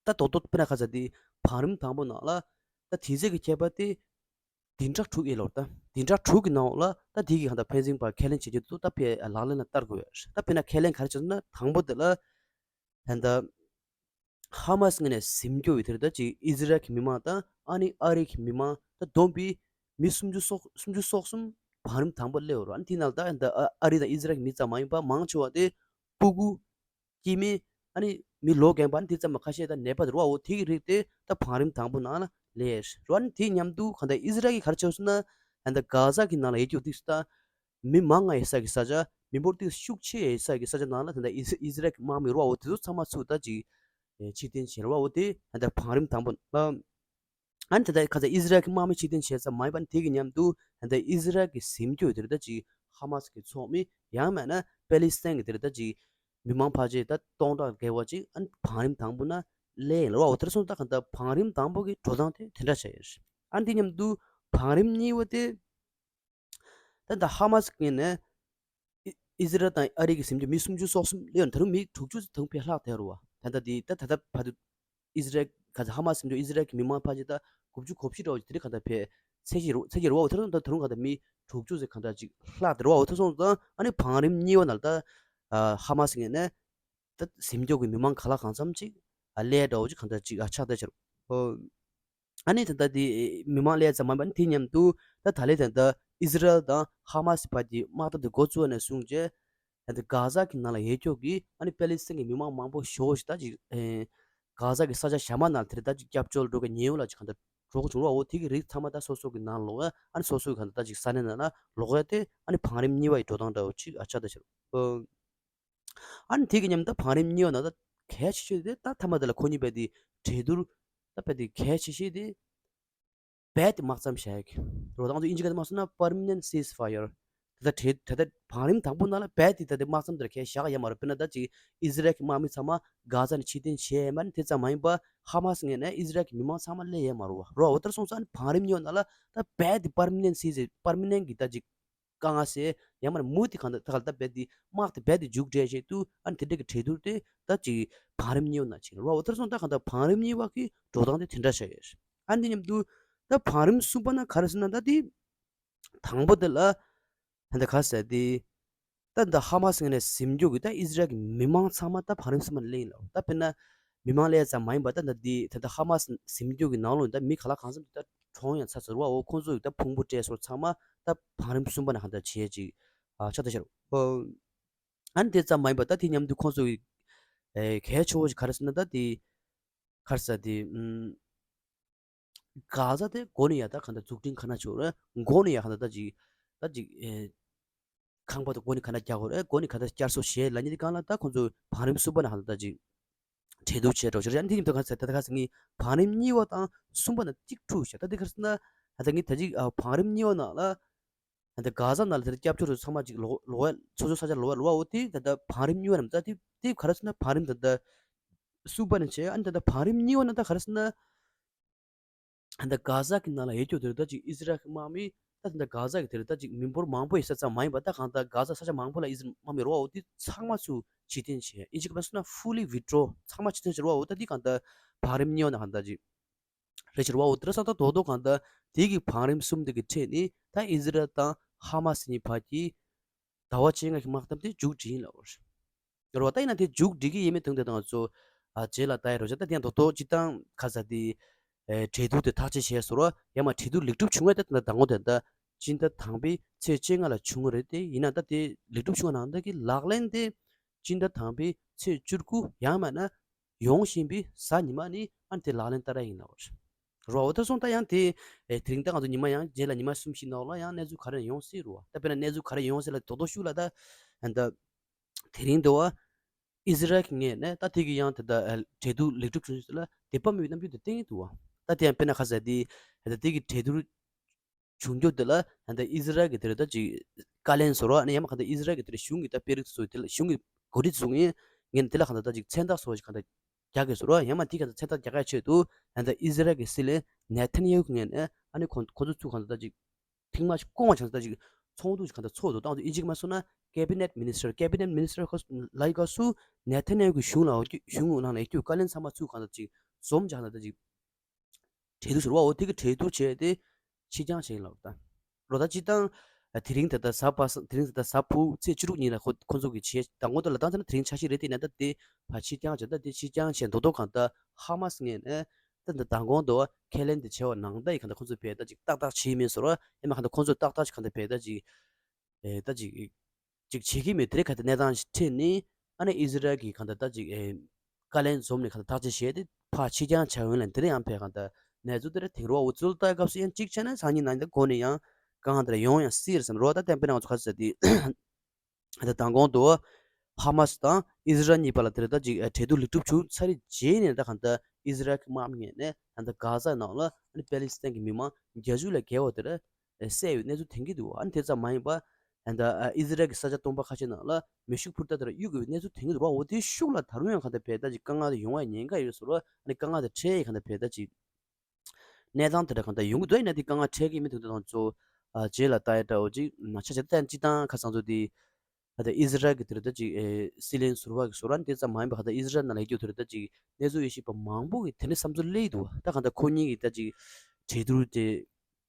ད་རྡོག་རྡོག་དཔེར་ན་ཁ་ཚ་དེ་བང་རིམ་དང་པོ་ནང་ལ་ད་དེ་ཚེ་གི་ཁྱད་པར་དེ་ བདུན་ཕྲག་དྲུག་ཡིན་ལབ་རེད། ད་བདུན་ཕྲག་དྲུག་གི་ནང་ལ་ད་དེ་གི་གང་ལྟར་ཕན་ཚུན་བར་ཁས་ལེན་བྱེད་རྒྱུ་འདུག་ད་ཕར་ལག་ལེན་ལ་བསྟར་དགོས་ཡོད་རེད། ད་དཔེར་ན་ཁས་ལེན་ག་རེ་བྱས་སོང་ན། དང་པོ་དེ་ལ་ད་ལྟ་ཧ་མ་སི་ངོས་ནས་ཟིན་རྒྱུ་ཡོད་དེ་རེད། ད་ཅིག་ཨི་ཟི་རལ་གྱི་མི་མང་དང་ཨ་ནི་ཨ་རི་གི་མི་མང་ད་བསྡོམས་པས་མི་སུམ་ཅུ་སོ་སུམ་ཅུ་སོ་གསུམ་བང་རིམ་དང་པོ་སླེབས་ཡོད་རེད། ཨ་ནི་དེ་ནང་ལ་ད་ད་ཨ་རི་དང་ཨི་ཟི་རལ་གྱི་མི་ཙམ་མ་ཡིན་པ་མང་ཆེ་བ་དེ་སྤུ་གུ། སྐྱེས་དམན། ཨ་ནི་མི་ལོ་རྒན་པ་ནི་དེ་ཙམ་མ་ཁ་ཤས་དང་ནད་པ་དེ་རེད་བ། འོ་དེ་གི་རིགས་དེ་ད་བང་རིམ་དང་པོ་ནང་ལ་སླེབས་རེད་བ། ཨ་ནི་དེ་མཉམ་དུ་གང་ལྟར་ཨི་ཟི་རལ་གྱིས་ག་རེ་བྱས་སོང་ན། ད་ལྟ་གྷ་ཟ་གི་ནང་ལ་ཡོད་རྒྱུ་དེ་ད་མི་མང་ང་ཡོད་ས་གི་ས་ཆ། མི་འབོར་དེ་ཤུགས་ཆེ་ཡོད་ས་གི་ས་ཆ་ནང་ལ་ད་ལྟ་ཨི་ཨི་ཟི་རལ་གྱི་དམག་མི་རེད་བ། འོ་དེ་ཚོ་ཚང་མ་ཚུར་ད་ཅིག་ཕྱིར་འཐེན་བྱས་རེད་བ། འོ་དེ་ད་ལྟ་བང་རིམ་དང་པོ་ཨ། ཨ་ནི་ད་ལྟ་ཁ་ཚ་ཨི་ཟི་རལ་གྱི་དམག་མི་ཕྱིར་འཐེན་བྱས་ཙམ་མ་ཡིན་པ། ཨ་ནི་དེ་གི་མཉམ་དུ་ད་ལྟ་ཨི་ཟི་རལ་གྱི་ཟིན་རྒྱུ་དེ་རེད། ད་ཅིག་ཧ་མ་སི་གི་ཚོགས་མི་ཡང་མིན་ན་པེ་ལི་སི་ཐན་གྱི་དེ་རེད། ད་ཅིག་མི་མང་ཕལ་ཆེར་ད་སྟོང་ཕྲག་བརྒལ་བ་ཅིག་ཨ་ནི་བང་རིམ་དང་པོ་ནང་སླེབས་ཡིན་ལབ་རེད་བ། འོ་དེར་སོང་ཙང་གང་ལྟར་བང་རིམ་དང་པོ་གི་འགྲོ་སྟངས་དེ་དེ་འདྲ་བྱས་ཡོད་རེད། ཨ་ནི་དེ་མཉམ་དུ་བང་རིམ་གཉིས་པ་དེ། ད་ལྟ་ཧ་མ་སི་གི་ངོས་ནས་ཨི་ཨི་ཟི་རལ་དང་ཨ་རི་གི་ཟིན་རྒྱུ་མི་སུམ་ཅུ་སོ་གསུམ་སླེབས་ཡོད་ན། ད་རུང་མི་དྲུག་ཅུ་ཙམ་ཕར་ལྷག་བསྡད་ཡོད་རེད་བ། ད་ལྟ་དེ་ད་ད་ལྟ་བར་དུ་ཨི་ཟི་རལ་ག་ཚོད་ཧ་མ་སི་ཟིན་རྒྱུ་ཨི་ཟི་རལ་གྱི་མི་མང་ཕལ་ཆེར་ད་དགུ་བཅུ་གོ་བཞི་འདྲ་བོ་ཅིག་དེ་རིང་གང་ལྟར་ཕར་ཚད་གཞི་རུ་ཚད་གཞི་རུ་བ། འོ་ཐོན་ད་ད་རུང་གང་ལྟར་མི་དྲུག་ཅུ་ཙམ་གང་ལྟར་ཅིག་ལྷག་བསྡད་རེད་བ། འོ་ཐོན་སོང་ཙང་ཨ་ནི་བང་རིམ་གཉིས་པ་ནང་ད་ཧ་མ་སི་ངོས་ནས་ད་ཟིན་རྒྱུ་གི་མི་མང་ག་ལ་གང་འཚམ་ཅིག་ཨ་སླེབས་འདྲ་བོ་ཅིག་གང་ལྟར་ཅིག་ཨ་ཆགས་བསྡད་ཆགས་རེད། ཨ་ནི་ད་ལྟ་དེ་མི་མང་སླེབས་ཙམ་མ་ཡིན་པ། ཨ་ནི་དེ་མཉམ་དུ་ད་ད་ལན་ད་ལྟ་ཨི་ཟི་རལ་དང་ཧ་མ་སི་བར་གྱི་དམག་འཐབ་དེ་འགོ་བཙུགས་ནས་བཟུང་བྱས། ད་ལྟ་གྷ་ཟ་གི་ནང་ལ་ཡོད་རྒྱུ་གི་ཨ་ནི་པེ་ལི་སི་ཐན་གྱི་མི་མང་མང་པོ་ཞེ་པོ་ཞིག་ད་ཅིག་ཨེ་གྷ་ཟ་གི་ས་ཆ་གཞན་པ་ནང་དེར་ད་ཅིག་སྐྱབས་བཅོལ་འགྲོ་གི་ཉེན་གཡོལ་ལ་ཅིག་གང་ལྟར་འགྲོ་གི་བྱུང་རོགས། འོ་དེ་གི་རིགས་ཚང་མ་ད་སོ་སོ་གི་ནང་ལོགས་ཨ་ནི་སོ་སོ་གི་གང་ལྟར་ད་ཅིག་ས་གནས་ནང་ལ་ལོག་ཡ་དེ་ཨ་ནི་བང་རིམ་གཉིས་པ་ཡི་འགྲོ་སྟངས་འདྲ་བོ་ཅིག་ཨ་ཆགས་བསྡད་ཤག་ཨ་ནི་དེ་གི་མཉམ་ད་བང་རིམ་གཉིས་པ་ནང་ད་གལ་ཆེ་ཤོས་དེ་ད་མཐའ་མ་དེ་ལ་ཁོ་གཉིས་བར་དེ་གྲོས་བསྡུར་ད་བར་དེ་གལ་ཆེ་ཤོས་དེ་རྦད་དེ་དམག་མཚམས་བཞག་ཡ་གི་རོ། ད་ང་ཚོ་དབྱིན་ཇི་སྐད་དུ་མ་སོང་ན་permanent ceasefire། ད་ལྟ་གྲོས་ད་ལྟ་བང་རིམ་དང་པོ་ནང་ལ་རྦད་དེ་ད་ལྟ་དམག་མཚམས་དེར་ཁས་བཞག་ཡ་མ་རེད། དཔེར་ན་ད་ཅིག་ཨི་ཟི་རལ་གྱི་དམག་མི་ཚང་མ་གྷ་ཟ་ནས་ཕྱིར་འཐེན་བྱས་ཡ་མ་ནི་དེ་ཙམ་མ་ཡིན་པ་ཧ་མ་སི་ངོས་ནས་ཨི་ཟི་རལ་གྱི་མི་མང་ཚང་མ་སླེབས་ཡ་མ་རེད་བ། རོ་འོ་ལྟར་སོང་ཙང་བང་རིམ་གཉིས་པ་ནང་ལ་ད་རྦད་དེ་permanent cease permanent གི་ད་ཅིག་དཀའ་ངལ་སེལ་ཡ་མ་རེད། མུ་མཐུད་གང་ལྟར་ད་ག་ལ་ད་རྦད་དེ་དམག་དེ་རྦད་དེ་མཇུག་སྒྲིལ་བྱས་དུས་ཨ་ནི་དེ་འདྲ་གི་གྲོས་བསྡུར་དེ་ད་ཅིག་བང་རིམ་གཉིས་པ་ནང་བྱས་རེད་བ། འོ་ལྟར་སོང་ད་གང་ལྟར་བང་རིམ་གཉིས་པ་གི་འགྲོ་སྟངས་དེ་དེ་འདྲ་ཆགས་ཡོད་རེད། ཨ་ནི་དེ་མཉམ་དུ་ད་བང་རིམ་གསུམ་པ་ནང་ག་རེ་ཟེར་ན་ད་དེ། དང་པོ་དེ་ལ་ད་ལྟ་ག་ཟེར་དེ། ད་ད་ཧ་མ་སི་ངོས་ནས་ཟིན་རྒྱུ་གི་ད་ཨི་ཟི་རལ་གྱི་མི་མང་ཚང་མ་ད་བང་རིམ་གསུམ་པ་ནང་སླེབས་ཡིན་ལ། ད་དཔེར་ན་མི་མང་སླེབས་ཙམ་མ་ཡིན་པ་ད་ད་དེ་ད་ལྟ་ཧ་མ་སི་ཟིན་རྒྱུ་གི་ནང་ལོགས་ད་མི་ག་ལ་གང་འཚམ་ད་གྲོངས་ཡང་ཚར་ཚར་བ། འོ་ཁོང་ཚོ་གི་ད་ཕུང་པོ་སྤྲད་སོགས་ཚང་མ་ད་བང་རིམ་གསུམ་པ་ནང་གང་ལྟར་བྱས་ཅིག་ཨ་ཆགས་བསྡད་ཤག་ཨ་ནི་དེ་ཙམ་མ་ཡིན་པ་ད་དེ་མཉམ་དུ་ཁོང་ཚོ་གི་ཨེ་གལ་ཆེ་བོ་ཞིག་ག་རེ་ཟེར་ན་ད་དེ་ག་རེ་ཟེར་དེ་ཨུམ། གྷ་ཟ་དེ་མགོ་ནས་ཡར་ད་གང་ལྟར་འཛུགས་སྐྲུན་ག་ན་བྱེད་དགོས་རེད། མགོ་ནས་ཡར་གང་ལྟར་ད་ཅིག་ད་ཅིག་ཨེ་ཁང་པ་དེ་མགོ་ནས་ག་ན་རྒྱག་དགོས་རེད། མགོ་ནས་ག་ལྟར་བསྐྱར་གསོ་བྱེད་ལབ་མཁན་དེ་སྒང་ལ་ད་ཁོང་ཚོས་བང་རིམ་གསུམ་པ་ནང་གང་ལྟར་ད་ཅིག་གྲོས་བསྡུར་བྱས་འགྲོ་ཆོག་རེད། ཨ་ནི་དེ་ཉིན་ད་ག་ཚད་ད་ག་ཚད་ངས་བང་རིམ་གཉིས་པ་དང་གསུམ་པ་ནང་གཅིག་འཁྲུག་བྱས། ད་དེ་ག་རེ་ཟེར་ན་ད་ངས་ད་ཅིག་ཨ་བང་རིམ་གཉིས་པ་ནང་ལ་ད་གྷ་ཟ་ནང་ལ་དེ་སྐྱབས་བཅོལ་རུ་ཚང་མ་ཅིག་ལོག་ལོག་ཡ་སོ་སོ་ས་ཆ་ལོག་ཡ་ལོག་ཡ། འོ་དེ་ད་ད་བང་རིམ་གཉིས་པ་ནང་ད་དེ་དེ་ག་རེ་ཟེར་ན་བང་རིམ་ད་ད་གསུམ་པ་ནང་བྱས། ཨ་ནི་ད་ད་བང་རིམ་གཉིས་པ་ནང་ད་ག་རེ་ཟེར་ན། ད་གྷ་ཟ་གི་ནང་ལ་ཡོད་རྒྱུ་དེ་རེད། ད་ཅིག་ཨི་ཟི་རལ་གྱི་དམག་མི་ད་ད་གྷ་ཟ་གི་དེ་རེད། ད་ཅིག་མི་འབོར་མང་པོ་ཡོད་ས་ཙམ་མ་ཡིན་པ། ད་གང་ལྟར་གྷ་ཟ་ས་ཆ་མང་པོ་ལ་ཨི་ཟི་རལ་དམག་མི་རེད་བ། འོ་དེ་ཚང་མ་ཚུར་ཕྱིར་འཐེན་བྱས། ཨིན་ཇི་སྐད་ལ་མ་སོང་ན་fully withdraw། ཚང་མ་ཕྱིར་འཐེན་བྱས་རེད་བ། འོ་ད་དེ་གང་ལྟར་བང་རིམ་གཉིས་པ་ནང་གང་ལྟར་ཅིག་རེད་ཤག་རེད་བ། འོ་དེ་རེད་ས། ད་དོ་དོ་གང་ལྟར་དེ་གི་བང་རིམ་གསུམ་དེ་གི་ཁྲོད་ནས་ད་ཨི་ཟི་རལ་དང་ཧ་མ་སི་གཉིས་བར་གྱི་ཟླ་བ་བཅོ་ལྔ་གི་དམག་འཐབ་དེ་མཇུག་སྒྲིལ་ཡིན་ལབ་པ་རེད། རེད་བ། ད་ཡིན་ན་དེ་མཇུག་སྒྲིལ་གྱི་ཡིན་མིན་དོན་དེ་དང་ཚོ་ཨ་རྗེས་ལ་ལྟ་ཡ་རེད་ཤག་ད་དེ་ཡང་དོ་དོ་སྤྱིར་བཏང་ག་ས་དེ་ཨེ་གྲོས་བསྡུར་དེ་ཐག་གཅོད་བྱས་སོང་ར། ཡང་མ་གྲོས་བསྡུར་ལེགས་གྲུབ་བྱུང་བ་དེ་ད་ལྟ་ཟླ་ངོ་དེ་ད་སྤྱི་ཟླ་དང་པོའི་ཚེས་བཅོ་ལྔ་ལ་བྱུང་བ་རེད། དེ་ཡིན་ན་ད་དེ་ལེགས་གྲུབ་བྱུང་བ་ནང་ད་གི་ལག་ལེན་དེ་སྤྱི་ཟླ་དང་པོའི་ཚེས་བཅུ་དགུ་ཡང་མིན་ན་ཡོང་བཞིན་པའི་གཟའ་ཉི་མ་ནི་ཨ་ནི་དེ་ལག་ལེན་བསྟར་ཡ་ཡིན་ལབ་པ་རེད། རེད་བ། འོ་ད་སོང་ད་ཡང་དེ་ཨེ་དེ་རིང་ད་ང་ཚོ་ཉི་མ་ཡང་རྗེས་ལ་ཉི་མ་གསུམ་བཞི་ནང་ལ་ཡང་གནས་ཚུལ་ག་རེ་ཡོང་སྲིད་རེད་བ། ད་དཔེར་ན་གནས་ཚུལ་ག་རེ་ཡོང་སྲིད་ལ་དོ་དོ་ཤུགས་ལ་ད་ཨ་ད་དེ་རིང་འདི་བ་ཨི་ཟི་རལ་གྱི་ངོས་ནས་ད་དེ་གི་ཡང་དེ་ད་ཨ་གྲོས་བསྡུར་ལེགས་གྲུབ་བྱུང་ཚུལ་ལ་དད་པ་མེད་པའི་རྣམ་འགྱུར་དེ་བསྟན་གྱི་འདུག་བ། ད་དེ་ཡང་དཔེར་ན་ཁ་ཟེར་དེ་ད་དེ་གི་གྲོས་བསྡུར་བྱུང་རྒྱུ་དེ་ལ་ད་ལྟ་ཨི་ཟི་རལ་གྱི་དེ་རེད། ད་ཅིག་བཀའ་བློན་ཟེར་བ་ཨ་ནི་ཡང་མ་ག་ད་ཨི་ཟི་རལ་གྱི་དེ་རེད་གཞུང་གི་ད་དཔོན་རིགས་ཚོ་དེ་ལ་གཞུང་གི་འགོ་ཁྲིད་ཚོ་ངས་ངས་དེ་ལ་ག་ད་ད་ཅིག་མཚན་རྟགས་བཟོ་བ་ཞིག་ག་ད་རྒྱག་གི་ཟེར་བ། ཡང་མ་དེ་ག་ད་མཚན་རྟགས་རྒྱག་ག་ཆེད་དུ་ད་ལྟ་ཨི་ཟི་རལ་གྱི་སྲིད་བློན་ནེ་ཐན་ཡ་ཧུ་གི་ངོས་ནས་ཨ་ནི་ཁོང་ཁོ་ཚོ་ཚོ་ག་ད་ད་ཅིག་ཐེངས་མ་ཞིག་བསྐོང་བ་བྱུང་ད་ཅིག་ཚོགས་འདུ་ཞིག་ག་ད་ཚོགས་འདུ་བཏང་འདུག་ཨིན་ཇི་གི་མ་སོང་ན་cabinet minister cabinet minister ཁོ་ལ་ཡི་ག་སུ་ནེ་ཐན་ཡ་ཧུ་གི་གཞུང་ལ་གཞུང་ནང་ལ་ཡོད་རྒྱུ་བཀའ་བློན་ཚང་མ་ཚུར་ག་ད་ཅིག་འཛོམས་བྱུང་ད་ད་ཅིག་གྲོས་བསྡུར་ཟེར་བ། འོ་དེ་གི་གྲོས་བསྡུར་བྱས་ཏེ་ ཕྱིར་འགྱངས་བྱས་ཡིན་ལབ་ད། རོ་ད་སྤྱིར་བཏང་། དེ་རིང་ད་ལྟ་གཟའ་པ་སངས། དེ་རིང་ད་ལྟ་གཟའ་ཕུར་བུ་ཚེས་བཅུ་དྲུག་ཉིན་ལ་ཁོ་ཁོ་ཚོ་གི་བྱས་མདང་དགོང་དུ་ལ་བཏང་ཚར་ན་དེ་རིང་འཆར་གཞི་རེད། དེ་ནས་ད་དེ་ཕར་ཕྱིར་འགྱངས་བྱས། ད་དེ་ཕྱིར་འགྱངས་བྱས་མདོག་མདོག་གང་ལྟར་ཧ་མ་སི་ངོས་ནས་ད་ད་མདང་དགོང་དུ་ཁས་ལེན་དེ་བྱས་པ་ནང་ལྟར་ཡིན། གང་ལྟར་ཁོ་ཚོས་བལ་ད་ཅིག་ཏག་ཏག་བྱས་མིན་ཟེར་བ་ཡང་མ། གང་ལྟར་ཁོ་ཚོས་ཏག་ཏག་ཅིག་གང་ལྟར་བལ་ད་ཅིག་ཨེ་ད་ཅིག་ཅིག་བྱེད་ཀྱི་མེད། དེ་རིང་གང་ལྟར་གནས་སྟངས་ཤིག་འཕྲད་ནས། ཨ་ནི་ཨི་ཟི་རལ་གྱིས་གང་ལྟར་ད་ཅིག་ཨེ་བཀའ་ལན་འཛོམས་ནས་གང་ལྟར་ཐག་གཅོད་བྱས་ཏེ་ཕར་ཕྱིར་འགྱངས་བྱས་ཡོད་ལ། དེ་རིང་ཡང་བལ་གང་ལྟར་གནས་ཚུལ་དེ་འདྲ་དེང་རབས་འུ་ཚོ་ལ་ལྟ་སྐབས་སུ་ཡང་གཅིག་བྱས་ན་སང་ཉིན་གནངས་ཉིན་ད་འགོ་ནས་ཡང་དཀའ་ངལ་དེ་འདྲ་ཡོང་ཡང་སྲིད་རེད་བསམ་རོ། ད་བསྟན་པའི་ནང་ཚོ་ཁ་ཟེར་དེ། ད་མདང་དགོང་དུ་ཧ་མ་སི་དང་ཨི་ཟི་རལ་གཉིས་བར་ལ་དེ་རེད་ད་ཅིག་གྲོས་བསྡུར་ལེགས་གྲུབ་བྱུང་ཚར་རྗེས་ནས། ད་གང་ལྟར་ཨི་ཟི་རལ་གྱི་དམག་མི་ངོས་ནས་ད་ལྟ་གྷ་ཟ་ནང་ལ་ཨ་ནི་པེ་ལི་སི་ཐན་གྱི་མི་མང་བརྒྱད་ཅུ་ལས་བརྒལ་བ་དེ་འདྲ་བསད་ཡོད་གནས་ཚུལ་ཐོན་གྱི་འདུག་ཨ་ནི་དེ་ཙམ་མ་ཡིན་པ། ད་ལྟ་ཨི་ཟི་རལ་གྱི་ས་ཆ་སྟོང་པ་ཁ་ཤས་ནང་ལ་མེ་ཤུགས་འཕུར་མདའ་དེ་འདྲ་གཡུག་དགོས་པའི་གནས་ཚུལ་ཐོན་གྱི་འདུག་ར། འོ་དེའི་ཤུགས་ལ་ད་རུང་ཡང་གང་ལྟར་བལ་ད་ཅིག་དཀའ་ངལ་དེ་ཡོང་བའི་ཉེན་ཁ་ཡོད་ཟེར་བ། ཨ་ནི་དཀའ་ངལ་དེ་འཕྲད་ཡས་གང་ལྟར་བལ་ད་ཅིག་གནས་སྟངས་དེ་འདྲ་གང་ལྟར་ཡོང་གི་འདུག་ཡིན་ན་དེ་དཀའ་ངལ་འཕྲད་ཀྱི་མི་འདུག་དེ་དང་གཙོ་བོ་རྗེས་ལ་ལྟ་ཡ་འདྲ་བོ་ཅིག་ན་ཆ་བྱས་ཏན་ཅི་དང་ཁ་སང་ཚོ་དེ་ད་ལྟ་ཨི་ཟི་རལ་གྱི་དེ་རེད་ད་ཅིག་ཨེ་སྲིད་བློན་ཟུར་པ་གི་ཟུར་པ་ནི་དེ་ཙམ་མ་ཡིན་པ་གང་ལྟར་ཨི་ཟི་རལ་ནང་ལ་ཡོད་རྒྱུ་དེ་རེད་ད་ཅིག་གནས་ཚུལ་ཡོད་ཤེས་པ་མང་པོ་གི་དེ་འདྲ་བསམ་ཚུལ་སླེབས་འདུག་ད་གང་ལྟར་ཁོ་གཉིས་ཀྱི་ད་ཅིག་གྲོས་བསྡུར་དེ་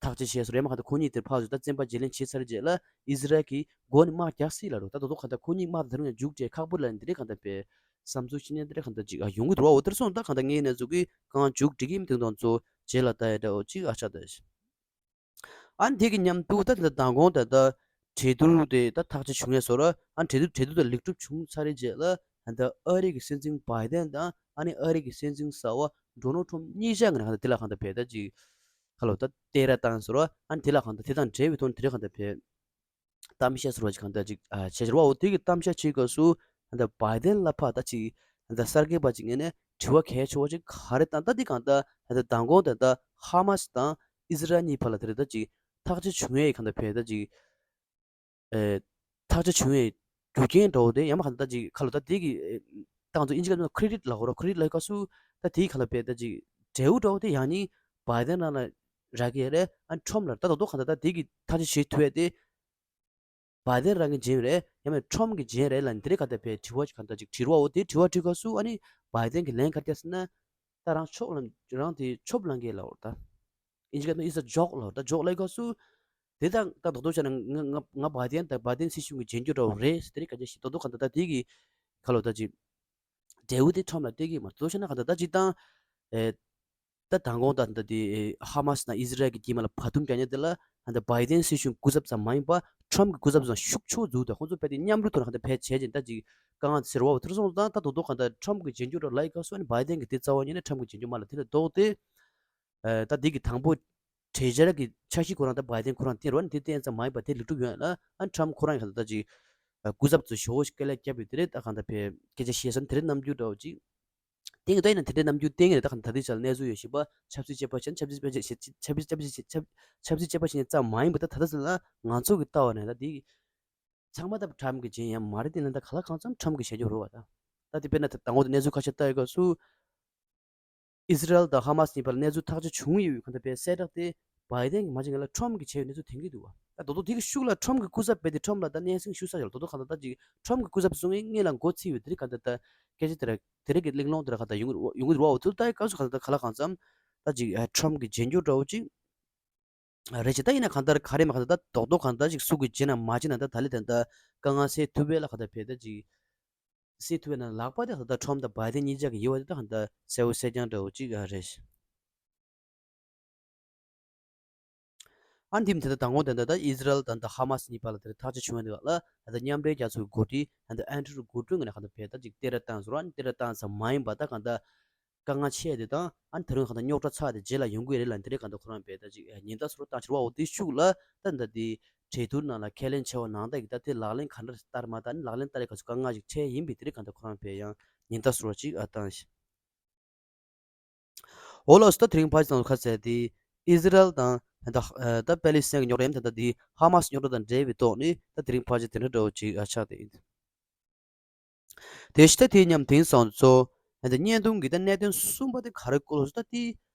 ཐག་གཅོད་བྱས་སོང་རེད་མ། གང་ལྟར་ཁོ་གཉིས་དེར་ཕར་ཚུར་ད་བཙན་པ་བརྗེ་ལེན་བྱས་ཚར་རྗེས་ལ་ཨི་ཟི་རལ་གྱིས་མགོ་ནས་དམག་རྒྱག་སྲིད་ལབ་འདུག་ད་དོ་དོ་གང་ལྟར་ཁོ་གཉིས་དམག་དེ་རུ་ཡང་མཇུག་སྒྲིལ་ཁག་པོ་ལ་འདི་འདྲའི་གང་ལྟར་བལ་བསམ་ཚུལ་ཤེས་ཉེན་འདི་འདྲ་གང་ལྟར་ཅིག་ཨ་ཡོང་གི་འདུག་འོ་དེར་སོང་ད་གང་ལྟར་ངའི་གནས་ཚུལ་གྱི་གང་མཇུག་སྒྲིལ་གྱི་མི་འདུག་དང་གཙོ་རྗེས་ལ་ལྟ་ཡ་འདྲ་བོ་ཅིག་ཨ་ཆགས་ད། ཨ་ནི་དེ་གི་མཉམ་དུ་ད་ད་མདང་དགོང་ད་ད་གྲོས་བསྡུར་དེ་ད་ཐག་གཅོད་བྱུང་ཡས་སོ་ར། ཨ་ནི་གྲོས་བསྡུར་གྲོས་བསྡུར་དེ་ལེགས་གྲུབ་བྱུང་ཚར་རེད་རྗེས་ལ་ད་ཨ་རི་གི་སྲིད་འཛིན་བྷའི་ཏན་དང་ཨ་ནི་ཨ་རི་གི་སྲིད་འཛིན་གསར་པ་ཌོ་ནལ་ཊམ་གཉིས་ཆ་ངོས་ནས་གང་ལྟར་དེ་ལ་གང་ལྟར་བལ་ད་ཅིག་ཁ་ལོ་ད་བསྟན་ར་བཏང་སོ་ར། ཨ་ནི་དེ་ལ་གང་ལྟར་དེ་དང་འབྲེལ་བའི་ཐོག་ནས་དེ་རེ་གང་ལྟར་བལ་གཏམ་བཤད་ཟེར་བ་ཅིག་གང་ལྟར་ཅིག་ཨ་བྱས་ཟེར་བ། འོ་དེ་གི་གཏམ་བཤད་བྱེད་སྐབས་སུ་ད་ལྟ་བྷའི་ཏན་ལ་ཕར་ད་ཅིག་ད་ལྟ་གསར་འགོད་པ་ཅིག་ངོས་ནས་དྲི་བ་གལ་ཆེ་བ་ཅིག་ག་རེ་བཏང་ད་འདི་གང་ལྟར་ད་ལྟ་མདང་དགོང་ད་ལྟ་ཧ་མ་སི་དང་ཨི་ཟི་རལ་གཉིས་བར་ལ་དེ་རེ་ད་ཅིག་ཐག་གཅོད་བྱུང་ཡས་གང་ལྟར་བལ་ད་ཅིག་ཨེ་ཐག་གཅོད་བྱུང་བའི་རྒྱུ་རྐྱེན་འདྲ་བོ་དེ་ཡང་མ་གང་ལྟར་ད་ཅིག་ཁ་ལོ་ད་དེ་གི་ཨེ་ཏང་ཙུ་ཨིན་ཇི་སྐད་ནང་ཁི་རེ་ཌིཊ་ལབ་དགོས་རེད། ཁི་རེ་ཌིཊ་ལབ་སྐབས་སུ་ད་དེའི་ཁ་ལ་བལ་ད་ཅིག་འབྲས་བུ་འདྲ་བོ་དེ་ཡང་སྙིང་བྷའི་ཏན་རང་ལ་རག་གི་རེད། ཨ་ཊམ་ལ་ད་དོ་དོ་གང་ལྟར་ད་དེ་གི་ཐག་གཅོད་བྱེད་ཐུབ་ཡས་དེ་བྷའི་ཏན་རང་གི་འཇོན་རེད། ཡང་མིན་ཊམ་གི་འཇོན་རེད་ལབ་ནས་དེ་རེ་ག་ད་བལ་དྲི་བ་ཅིག་གང་ལྟར་ཅིག་དྲིས་རོགས། འོ་དེ་དྲི་བ་དྲིས་སྐབས་སུ་ཨ་ནི་བྷའི་ཏན་གི་ལན་ག་རེ་བརྒྱབ་ཟེར་ན། ད་རང་ཕྱོགས་ལ་རང་དེ་ཕྱོགས་ལ་འགེལ་ལབ་རེད་ད། ཨིན་ཇི་སྐད་ནང་it's a joke ལབ་རེད་ད། ཇོག་ལབ་སྐབས་སུ་དེ་ད་ད་དོ་དོ་བྱས་ན་ང་ང་ང་བྷའི་ཏན་ད་བྷའི་ཏན་སྲིད་གཞུང་གི་རྗེས་འཇུག་འདྲ་བོ་རེད་ཟེར་དེ་རེ་ག་རེ་ཞིག་དོ་དོ་གང་ལྟར་ད་དེ་གི་ཁ་ལོ་ད་ཅིག་འབྲས་བུ་དེ་ཊམ་ལ་སྟེར་གི་མ་རེད། དོ་དོ་བྱས་ན་གང་ལྟར་ད་སྤྱིར་བཏང་ཨེ། ད་མདང་དགོང་ད་ད་དེ་ཧ་མ་སི་དང་ཨི་ཟི་རལ་གྱི་དཀྱིལ་མ་ལ་བར་འདུམ་རྒྱག་མཁན་དེ་ལ་ད་བྷའི་ཏན་སྲིད་གཞུང་སྐུ་ཚབ་ཙམ་མ་ཡིན་པ་ཊམ་གྱི་སྐུ་ཚབ་ཙམ་ཤུགས་ཆེ་བོ་འཛུགས་ཏེ་ཁོང་ཚོ་རྦད་དེ་མཉམ་རུབ་ཐོག་ནས་གང་ལྟར་བལ་བྱས་ཅིང་ད་ཅིག་དཀའ་ངལ་ཟེར་བ་འོ་དེར་སོང་ཙང་ད་དོ་དོ་གང་ལྟར་ཊམ་གྱི་རྗེས་འཇུག་འདྲ་ལབ་སྐབས་སུ་ཨ་ནི་བྷའི་ཏན་གྱི་དེ་རྩ་བ་ཉིད་ནས་ཊམ་གྱི་རྗེས་འཇུག་མ་ལ་དེ་ལས་ལྡོག་སྟེ། ད་འདི་གི་དང་པོ་གྲོས་འཆར་གྱི་འཆར་གཞི་ཁོ་རང་ད་བྷའི་ཏན་ཁོ་རང་བསྟན་རོགས་ནི་དེ་བསྟན་ཙམ་མ་ཡིན་པ་དེ་ལེགས་གྲུབ་ཡོང་ཡ་ལ་ཨ་ནི་ཊམ་ཁོ་རང་གི་གང་ལྟར་ད་ཅིག་སྐུ་ཚབ་ཚོ་ཞེ་པོ་ཞིག་སྐད་ལས་བརྒྱབ་པའི་དེ་རེད། ད་གང་ལྟར་བལ་སྐད་ཆ་བཤད་ས་ནི་དེ་རེད། རྣམ་འགྱུར་འདྲ་བོ་ཅིག་བསྟན་གྱི་ད་ཡིན་ན་དེ་རྣམ་འགྱུར་བསྟན་གྱི་རེད། ད་གང་ལྟར་ད་ལྟའི་ཆ་ལ་གནས་ཚུལ་ཡོད་བཞིན་པ་ཆབ་སྲིད་དཔྱད་པ་བྱས་ན་ཆབ་སྲིད་དཔྱད་པ་བྱས་ཆབ་སྲིད་དཔྱད་པ་བྱས་ཆབ་ཆབ་སྲིད་དཔྱད་པ་བྱས་ནས་ཙམ་མ་ཡིན་པ་ད་ད་ལྟ་ཟེར་ན་ང་ཚོ་གི་ལྟ་བ་ནས་ད་འདི་ཚང་མ་ད་ཊམ་གྱི་རྗེས་ཡང་མ་རེད། དེ་ལ་ད་ག་ལ་གང་འཚམ་ཊམ་གྱི་ཞལ་འཇོག་རེད་བ་ད། ད་དེ་དཔེར་ན་ད་དང་པོ་དེ་གནས་ཚུལ་ཁ་ཤས་ལྟ་ཡོད་སྐབས་སུ། ཨི་ཟི་རལ་དང་ཧ་མ་སི་གཉིས་བར་ལ་གནས་ཚུལ་ཐག་གཅོད་བྱུང་ཡོད་པའི་གང་ལྟར་བལ་གསལ་བསྒྲགས་དེ་བྷའི་ཏན་གྱིས་མ་བྱས་ང་ལ་ཊམ་གྱིས་བྱས་ཡོད་གནས་ཚུལ་ཐོན་གྱི་འདུག་བ། ད་དོ་དོ་དེ་གི་ཤུགས་ལ་ཊམ་གྱི་སྐུ་ཚབ་བྱས་ཏེ་ཊམ་ལ་ད་སྙན་སེང་ཞུ་ས་ཡོད་ལ་དོ་དོ་གང་ལྟར་ད་ཅིག་ཊམ་གྱི་སྐུ་ཚབ་སོང་ངས་སྔོན་ལ་མགོ་ཚིག་ཡོད་དེ་རིང་གང་ལྟར་ད་སྐད་ཆ་དེ་ར་དེ་རིང་གི་གླེང་སློང་དེ་ར་གང་ལྟར་ཡོང་གི་ཡོང་གི་འདུག་བ། འོ་དེ་ལྟ་ཡི་སྐབས་སུ་གང་ལྟར་ད་ག་ལ་གང་འཚམ་ད་ཅིག་ཊམ་གྱི་རྗེས་འཇུག་འདྲ་བོ་ཅིག་རེད་ཅེ། ད་ཡིན་ན་གང་ལྟར་ག་རེ་མ་གང་ལྟར་ད་རྡོག་རྡོག་གང་ལྟར་ཅིག་སུ་གིས་བྱས་ན་མ་བྱས་ན་ད་ད་ལེ་དེ་ད་དཀའ་ངལ་སེལ་ཐུབ་པའི་ལ་གང་ལྟར་བལ་ད་ཅིག་སེལ་ཐུབ་པའི་ནང་ལག་པ་དེ་ད་ལྟ་ཊམ་དང་བྷའི་ཏན་གཉིས་ཆ་གི་ཡོད་པ་དེ་ད་ད་གསལ་པོ་གསལ་རྐྱང་འདྲ་བོ་གཅིག་རེད། ཨ་ནི་དེ་མིན་དེ་ད་དང་པོ་དེ་འདྲ་ད་ཨི་ཟི་རལ་དང་ད་ཧ་མ་སི་གཉིས་བར་ལ་དེ་ཐག་གཅོད་བྱུང་བ་འདི་ལ་ད་མཉམ་འབྲེལ་རྒྱལ་ཚོགས་ཀྱི་འགོ་ཁྲིད་ད་ཨན་ཐོ་ནི་གུ་ཊེ་རེས་ངོས་ནས་གང་ལྟར་བལ་ད་ཅིག་གཏད་ར་བཏང་ཟེར་བ། ཨ་ནི་གཏད་ར་བཏང་ཙམ་མ་ཡིན་པ་ད་གང་ལྟར་དཀའ་ངལ་ཆེ་དེ་དང་ཨ་ནི་ད་རུང་གང་ལྟར་རྙོག་དྲ་ཚ་དེ་རྗེས་ལ་ཡོང་གི་རེད་ལབ་དེ་རེད། གང་ལྟར་ཁོ་རང་བལ་ད་ཅིག་ཉེན་བརྡ་ཟེར་བ་བཏང་ཕྱིར་བ། འོ་དེ་ཤུགས་ལ་ད་ད་དེ་གྲོས་བསྡུར་ནང་ལ་ཁས་ལེན་བྱས་པ་ནང་ལྟར་གྱི་ད་དེ་ལག་ལེན་ག་འདྲ་བསྟར་མ་བསྟར། ཨ་ནི་ལག་ལེན་བསྟར་ཡས་ག་ཚོད་དཀའ་ངལ་ཞིག་འཕྲད་ཡིན་པས་དེ་རིང་གང་ལྟར་ཁོ་རང་བལ་ཡང་ཉེན་བརྡ་ཟེར་བ་ཅིག་ཨ་བཏང་ཞིང་། འོ་ལགས་སོ། ད་དེ་རིང་ཕར་ཅིག་དང་ཁ་གསལ་ཏེ་ཨི་ཟི་རལ་དང་ད་ད་པེ་ལི་སི་ཐན་གྱི་རྙོག་དྲ་ཡིན་ད་ད་དེ་ཧ་མ་སི་རྙོག་དྲ་དང་འབྲེལ་བའི་ཐོག་ནས་ད་དེ་རིང་ཕར་ཅིག་དེ་འདྲ་འདྲ་བོ་ཅིག་ཨ་ཆགས་ཏེ་ཡིན། དེ་བཞིན་ད་དེ་མཉམ་དེང་སང་ཚོ་ད་བརྙན་ཐུང་གི་ད་གནད་དོན་གསུམ་པ་དེ་ག་རེ་སྐོར་ལ་ཟེར་ད་དེ་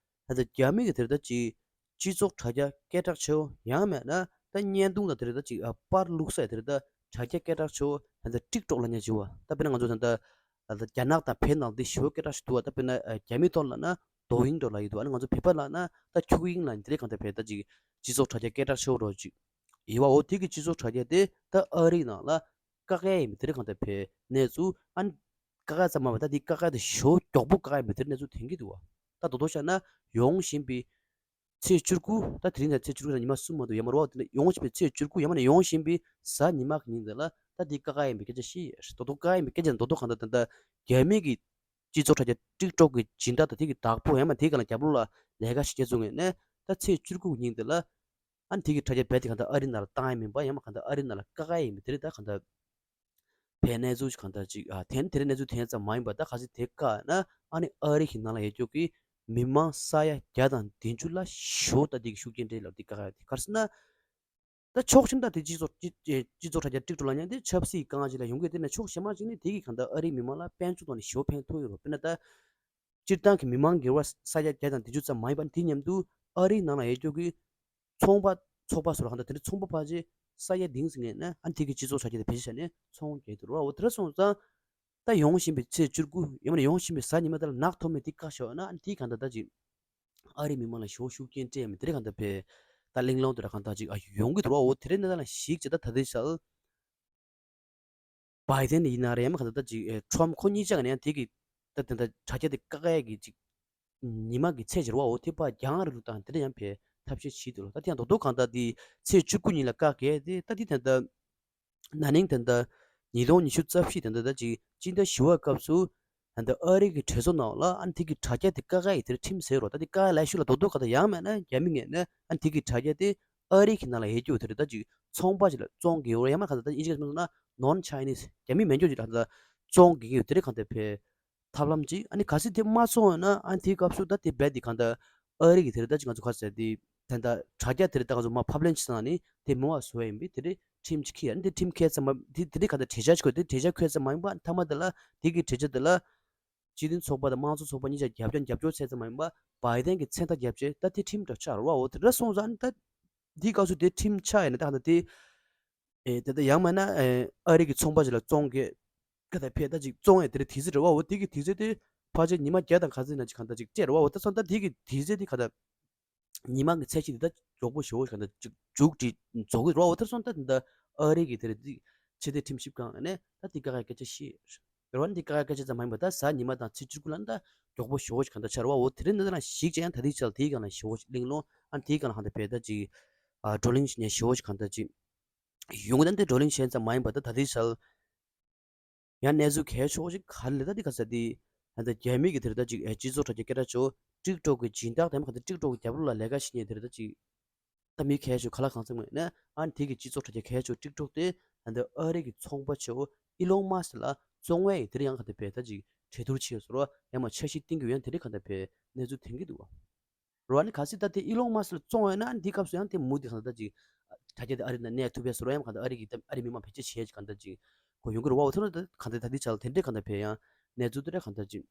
ད་ད་རྒྱ་མི་གི་དེ་རེད་ད་ཅིག་སྤྱི་ཚོགས་དྲ་རྒྱ་སྐད་གྲགས་ཆེ་བོ་ཡང་མེད་ན་ད་བརྙན་ཐུང་ལ་དེ་རེད་ད་ཅིག་ཨ་པར་བླུགས་ས་དེ་རེད་ད་དྲ་རྒྱ་སྐད་གྲགས་ཆེ་བོ་ད་ཊིག་ཊོག་ལབ་མཁན་ཅིག་བ། ད་དཔེར་ན་ང་ཚོ་ད་ད་ད་རྒྱ་ནག་དང་བལ་ནང་འདི་ཞེ་པོ་སྐད་གྲགས་ཤིག་འདུག་བ། ད་དཔེར་ན་ཨ་རྒྱ་མི་ཐོག་ལབ་ན་ རྡོ་དབྱིངས་འགྲོ་ལ་ཡོད་འདུག་ཨ་ནི་ང་ཚོ་བོད་པ་ལ་ན་ད་ཁྱུག་དབྱིངས་ལ་དེ་རིང་གང་ལྟར་བས་ད་ཅིག་སྤྱི་ཚོགས་དྲ་རྒྱ་སྐད་གྲགས་ཆེ་བོ་རོ་ཅིག་ཡོད་པ་འོ། དེ་གི་སྤྱི་ཚོགས་དྲ་རྒྱ་དེ་ད་ཨ་རིའི་ནང་ལ་ཀ་ཀ་ཡིན་པ་དེ་རིང་གང་ལྟར་བས་གནས་ཚུལ་ཨ་ནི་ཀ་ཀ་ཙམ་མ་བ་ད་དེ་ཀ་ཀ་དེ་ཞོ་མགྱོགས་པོ་ཀ་ཀ་ཡིན་པ་དེ་རིང་གནས་ཚུལ་ཐོན་གི་འདུག་བ། ད་རྡོག་རྡོག་བཤད་ན་ཡོང་བཞིན་པའི་ཚེས་བཅུ་དགུ་ད་དེ་རིང་ད་ཚེས་བཅུ་དགུ་ད་ཉི་མ་གསུམ་མ་གཏོགས་ཡོད་མ་རེད་བ། དེ་ནས་ཡོང་བཞིན་པའི་ཚེས་བཅུ་དགུ་ཡང་མ་ནས་ཡོང་བཞིན་པའི་གཟའ་ཉི་མ་གི་ཉིན་དེ་ལ་ད་དེ་ཀ་ཀ་ཡིན་པའི་སྐད་ཆ་བཤད་ཡོད། རྡོག་རྡོག་ཀ་ཀ་ཡིན་པའི་སྐད་ཆ་རྡོག་རྡོག་གང་ལྟར་ད་ལྟ་རྒྱ་མི་གི་སྤྱི་ཚོགས་དྲ་རྒྱ་ཊིག་ཊོག་གི་སྦྱིན་བདག་དང་དེ་གི་བདག་པོ་ཡང་མ་དེ་ག་ལ་རྒྱབ་ལོགས་ལ་ལས་ཀ་བྱེད་མཁན་ཚོ་ངོས་ནས་ད་ཚེས་བཅུ་དགུ་ཉིན་དེ་ལ་ཨ་ནི་དེ་གི་དྲ་རྒྱ་རྦད་དེ་གང་ལྟར་ཨ་རི་ནང་ལ་བཏང་ཡ་མིན་པ་ཡང་མ་གང་ལྟར་ཨ་རི་ནང་ལ་ཀ་ཀ་ཡིན་པ་དེ་རེད། ད་གང་ལྟར་བའི་གནས་ཚུལ་གང་ལྟར་ཅིག་ཨ་དེ་ནི་དེ་རིང་གནས་ཚུལ་དེ་ཙམ་མ་ཡིན་པ་ད་ག་ཚོད་དེ་བཀག་ན་ཨ་ནི་ཨ་རི་གི་ནང་ལ་ཡོད་རྒྱུ་གི་མི་མང་ས་ཡ་བརྒྱ་དང་བདུན་ཅུ་ལ་ཞོ་ད་དེ་གི་ཤུགས་རྐྱེན་སྤྲད་ལབ་དེ་ཀ་ཀ་ཡ་དེ་ག་རེ་ཟེར་ན། ད་ཕྱོགས་གཅིག་ད་དེ་སྤྱི་ཚོགས་སྤྱི་སྤྱི་ཚོགས་དྲ་རྒྱ་ཊིག་ཊོག་ལ་ཉན་དེ་ཆབ་སྲིད་གང་ཅིག་ལ་ཡོང་གི་དེ་ནས་ཕྱོགས་གཞན་མ་ཅིག་ནི་དེ་གི་གང་ལྟར་ཨ་རིའི་མི་མང་ལ་དཔལ་འབྱོར་ཐོག་ནས་ཞོ་ཕན་ཐོགས་ཡོད་རོགས། དཔེར་ན་ད་སྤྱིར་བཏང་གི་མི་མང་གི་བ་ས་ཡ་བརྒྱ་དང་བདུན་ཅུ་ཙམ་མ་ཡིན་པ་དེ་མཉམ་དུ་ཨ་རིའི་ནང་ལ་ཡོད་རྒྱུ་གི་ཚོང་པ་ཚོགས་པ་སོགས་ལ་གང་ལྟར་དེ་འདྲ་ཚོང་པ་ཕལ་ཆེར་ས་ཡ་བདུན་ཟིན་ངེས་ན་ཨ་དེ་གི་སྤྱི་ཚོགས་དྲ་རྒྱ་དེ་བེད་སྤྱོད་བྱས་ནས་ཚོང་རྒྱག་གི་འདུག་རོགས། འོ་དེ་འདྲ་སོང་ཙང་ད་ཡོང་བཞིན་པའི་ཚེས་བཅུ་དགུ་ཡང་མིན་ན་ཡོང་བཞིན་པའི་གཟའ་ཉི་མ་དེ་ལ་ནག་ཐོག་མེད་དེ་བཀག་ཤོག་ན་ཨ་དེ་གང་ལྟར་ད་ཅིག་ཨ་རིའི་མི་མང་ལ་ཞོ་ཤུགས་རྐྱེན་སྤྲད་མི་དེ་རིང་གང་ལྟར་བས་ད་གླེང་སློང་དེ་ར་གང་ལྟར་ཅིག་ཨ་ཡོང་གི་འདུག་རོགས། འོ་དེ་རིང་ནི་ད་ལ་ཞིག་ཅེ་ད་ད་དེ་ཤལ། བའི་ཌེན་ཡིན་ན་རེད་ཡང་མིན་གང་ལྟར་ད་ཅིག་ཨེ་ཊྲམ་ཁོ་གཉིས་ཆ་ག་ནས་ཡང་དེ་གི་ད་དེ་འདྲ་དྲ་རྒྱ་དེ་བཀག་ཡས་ཀྱི་ཅིག་ཉི་མ་གི་ཚད་ཅིག་རེད་བ། འོ་དེ་ཕར་རྒྱང་རིང་དུ་བཏང་དེ་འདྲ་ཡང་བས་ཐབས་ཤེས་བྱེད་འདུག་ལ། ད་དེ་ཡང་རྡོག་རྡོག་གང་ལྟར་དེ་ཚེས་བཅུ་དགུ་ཉིན་ལ་བཀག་གས་དེ་ད་དེ་ད་ལྟ་ན་ནིང་ད་ལྟ་ཉིས་སྟོང་ཉི་ཤུ་རྩ་བཞི་ད་ལྟ་ད་ཅིག་སྤྱི་ཟླ་བཞི་བའི་སྐབས་སུ་ད་ལྟ་ཨ་རི་གི་གྲོས་ཚོགས་ནང་ལ་ཨ་ནི་དེ་གི་དྲ་རྒྱ་དེ་བཀག་ཡས་དེར་ཁྲིམས་ཟེར་རོ། ད་དེ་བཀག་ཡས་ལ་ཤུ་ལ་རྡོག་རྡོག་གང་ལྟར་ཡང་མེད་ན་རྒྱ་མི་ངོས་ནས་ཨ་ནི་དེ་གི་དྲ་རྒྱ་དེ་ཨ་རི་གི་ནང་ལ་ཡོད་རྒྱུ་དེ་རེད། ད་ཅིག་ཚོང་པ་ཅིག་ལ་བཙོང་གི་ཡོད་རེད། ཡང་མ་གང་ལྟར་ད་ཨིན་ཇི་སྐད་ནང་ན་ནོན་ཆའི་ནིས་རྒྱ་མི་མེད་རྒྱུ་ཅིག་ལ་ད་བཙོང་གི་ཡོད་དེ་རེད། གང་ལྟར་བས་ཐབས་ལམ་ཅིག་ཨ་ནི་གལ་སྲིད་དེ་མ་བཙོང་ཡོད་ན་ཨ་ནི་དེའི་སྐབས་སུ་ད་དེ་རྦད་དེ་གང་ལྟར་ཨ་རི་གི་དེ་རེད། ད་ཅིག་ང་ཚོ་ག་ཟེར་དེ་ད་ལྟ་དྲ་རྒྱ་དེ་རེད། ད་ང་ཚོ་མ་ཕབ་ལེན་བྱེད་ས་ནི་དེ་མི་བ་བཟོ་བ་ཡིན་པས་དེ་རེད། ཁྲིམས་ཅིག་ཁྱེར་ཨ་ནི་དེ་ཁྲིམས་ཁྱེར་ཙམ་མ་དེ་དེ་རེད། གང་ལྟར་གྲོས་འཆར་ཅིག་དགོས། དེ་གྲོས་འཆར་ཁྱེར་ཙམ་མ་ཡིན་པ་མཐའ་མ་དེ་ལ་དེ་གི་གྲོས་འཆར་དེ་ལ་སྤྱི་མཐུན་ཚོགས་པ་དང་དམངས་གཙོ་ཚོགས་པ་གཉིས་ཆ་རྒྱབ་སྐྱོར་རྒྱབ་སྐྱོར་བྱས་ཙམ་མ་ཡིན་པ་བའི་ཌེན་གྱི་མཚན་རྟགས་རྒྱབ་བྱས་ད་དེ་ཁྲིམས་དང་ཆགས་རེད་བ། འོ་དེ་འདྲ་སོང་ཙང་ཨ་ནི་ད་དེའི་སྐབས་སུ་དེ་ཁྲིམས་ཆགས་ཡིན་ན་ད་གང་ལྟར་དེ་ཨེ་དེ་ལྟར་ཡང་མིན་ན་ཨེ་ཨ་རི་གི་ཚོང་པ་ཞིག་ལ་བཙོང་གི་ག་ད་ཕེ་ད་ཅིག་བཙོང་ཡས་དེ་རེད། དུས་ཚོད་རེད་བ། འོ་དེ་གི་དུས་ཚོད་དེ་ཕལ་ཆེར་ཉི་མ་བརྒྱ་དང་ག་ཚོད་ན་ཅིག་གང་ད་ཅིག་སྤྲད་རེད་བ། འོ་ད་སོང་ད་དེ་གི་དུས་ཚོད་དེ་ག་ད་ཉི་མ་གི་ཚད་གཞི་དེ་ད་མགྱོགས་པོ་ཞེ་བོ་ཞིག་ག་ད་ཅིག་མཇུག་སྒྲིལ་རྫོགས་གི་རེད་བ། འོ་ད་སོང་ད་དེ་ད་ཨ་རི་གི་དེ་རེད་དེ་ཕྱི་སྡོད་ཁྲིམས་ཞིབ་ཁང་ནས་ད་དེ་ག་ག་སྐད་ཆ་བཤད་རེད་བ། འདི་ག་ག་སྐད་ཆ་ཙམ་མ་ཡིན་པ་ད་གཟའ་ཉི་མ་དང་ཚེས་བཅུ་དགུ་ལ་ད་མགྱོགས་པོ་ཞེ་བོ་ཞིག་ག་ད་ཆགས་རེད་བ། འོ་དེ་རིང་འདི་ད་ན་ཞིག་ཅེ་ཡང་ད་དེ་ཆགས་དེའི་སྒང་ལ་ཞེ་བོ་ཞིག་གླེང་སློང་ཨ་དེའི་སྒང་ལ་གང་ད་བས་ད་ཅིག་ཨ་བགྲོ་གླེང་ཞིག་ནས་ཞེ་བོ་ཞིག་གང་ད་ཅིག་ཡོང་གི་ད་འདི་བགྲོ་གླེང་བྱས་ཙམ་མ་ཡིན་པ་ད་ད་དེ་ཆགས། ཡང་གནས་ཚུལ་གལ་ཆེ་བ་ཞིག་ག་རེ་ལས་ད་འདི་ག་ས་འདི་ད་རྒྱ་མི་གི་དེར་ད་ཅིག་ཨེ་སྤྱི་ཚོགས་དྲ་རྒྱ་སྐད་གྲགས་ཆེ་བོ་ཊིག་ཊོག་གི་སྦྱིན་བདག་དེ་མ་ག་ད་ཊིག་ཊོག་གི་རྒྱབ་ལོགས་ལ་ལས་ཀ་བྱེད་མཁན་དེར་ད་ཅིག་ད་མི་གལ་ཆེ་བོ་ག་ལ་གང་འཚམ་ངོས་ནས་ཨ་ནི་དེ་གི་སྤྱི་ཚོགས་དྲ་རྒྱ་གལ་ཆེ་བོ་ཊིག་ཊོག་དེ་ད་ཨ་རི་གི་ཚོང་པ་ཆེ་བོ་ཨི་ལོན་མཱ་སི་ལ་བཙོང་བའི་དེར་ཡང་ག་ད་བས་ད་ཅིག་གྲོས་བསྡུར་བྱས་སོང་རོ། ཡང་མ་འཆར་གཞི་བཏིང་གི་ཡོད་ཡང་དེ་འདྲ་ག་ད་བས་གནས་ཚུལ་ཐོན་གི་འདུག་བ། རོ་ཨ་ནི་གལ་སྲིད་ད་དེ་ཨི་ལོན་མཱ་སི་ལ་བཙོང་ཡོད་ན་ཨ་ནི་དེའི་སྐབས་སུ་ཡང་དེ་མུ་དེ་གང་ད་ཅིག་དྲ་རྒྱ་དེ་ཨ་རི་ནང་གནས་ཐུབ་པའི་བཟོ་རོ་ཡང་གང་ད་ཨ་རི་གི་ཨ་རི་མི་མང་བེད་སྤྱོད་བྱེད་ཀྱི་གང་ད་ཅིག་གོ་ཡོང་གི་རེད་བ། འོ་ཐོ་ན་ད་གང་ད་ད་དེ་ཆགས་ལ་དེ་འདྲས་གང་ད་བས་ཡང་གནས་ཚུལ་དེ་འདྲས་གང་ད་ཅིག་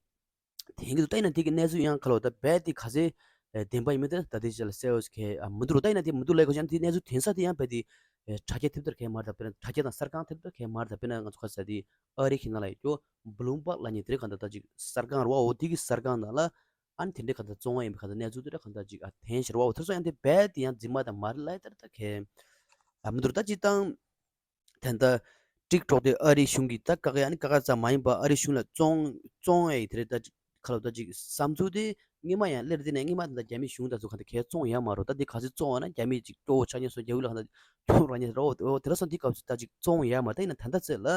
དེང་གི་འདུག་ད་ཡིན་ན་དེ་གི་གནས་ཚུལ་ཡང་ག་ལ་བ་ད་རྦད་དེ་ག་ཚད་བདེན་པ་ཡིན་མིན་དེ་ད་དེ་ཆགས་ལ་གསལ་བོ་ཞིག་གས་མི་འདུག་རོ། ད་ཡིན་ན་དེ་མི་འདུག་ལས་གོ་ཡང་དེ་གནས་ཚུལ་དེང་སང་དེ་ཡང་རྦད་དེ་དྲ་རྒྱ་ཐེབས་དར་གས་མར་ད་དཔེར་ན་དྲ་རྒྱ་དང་གསར་ཁང་ཐེབས་དར་གས་མར་ད་དཔེར་ན་ང་ཚོ་ག་ས་དེ་ཨ་རི་གི་ནང་ལ་ཡོད་རྒྱུ་བྷ་ལུམ་བྷག་ལབ་མཁན་དེ་འདྲས་གང་ད་ད་ཅིག་གསར་ཁང་རེད་བ། འོ་དེ་གི་གསར་ཁང་ནང་ལ་ཨ་ནི་དེ་འདྲས་གང་ལྟར་བཙོང་བ་ཡིན་པའི་གང་ལྟར་གནས་ཚུལ་དེ་འདྲས་གང་ལྟར་ཅིག་ཨ་ཐོན་ཤར་བ། འོ་དེ་ཚོ་ཡང་དེ་རྦད་དེ་ཡང་རྫུན་མ་དང་མ་རེད་ལབ་ཡ་ལྟར་ད་གས་ཨ་མི་འདུག་ད་སྤྱིར་བཏང་ད་ལྟ་ཊིག་ཊོག་དེ་ཨ་རི་གཞུང་གིས་ད་བཀག་ཡ་ནི་བཀག་ཡ་ཙམ་མ་ཡིན་པ་ཨ་རི་གཞུང་ལ་བཙོང་བཙོང་བ་ཡི་དེ་རེད། ད་ཅིག་ག་ལ་ད་ཅིག་བསམ་ཚུལ་དེ་སྔོན་མ་ཡང་སླེབས་དེ་ནས་སྔོན་མ་ད་ལྟ་རྒྱ་མི་གཞུང་དང་ཚོ་གང་ལྟར་གས་བཙོང་ཡ་མ་རོ། ད་དེ་ག་ཚོད་བཙོང་བ་ན་རྒྱ་མི་ཅིག་སྐྱོ་བོ་ཆགས་ཉེན་སོང་རྒྱ་ཡུལ་ལ་གང་ལྟར་སྐྱོ་བོ་རག་ཉེན་རོ། འོ་དེ་ལ་སོང་དེ་སྐབས་སུ་ད་ཅིག་བཙོང་ཡ་མ་ད་ཡིན་ན་ད་ལྟ་ཚེ་ལ།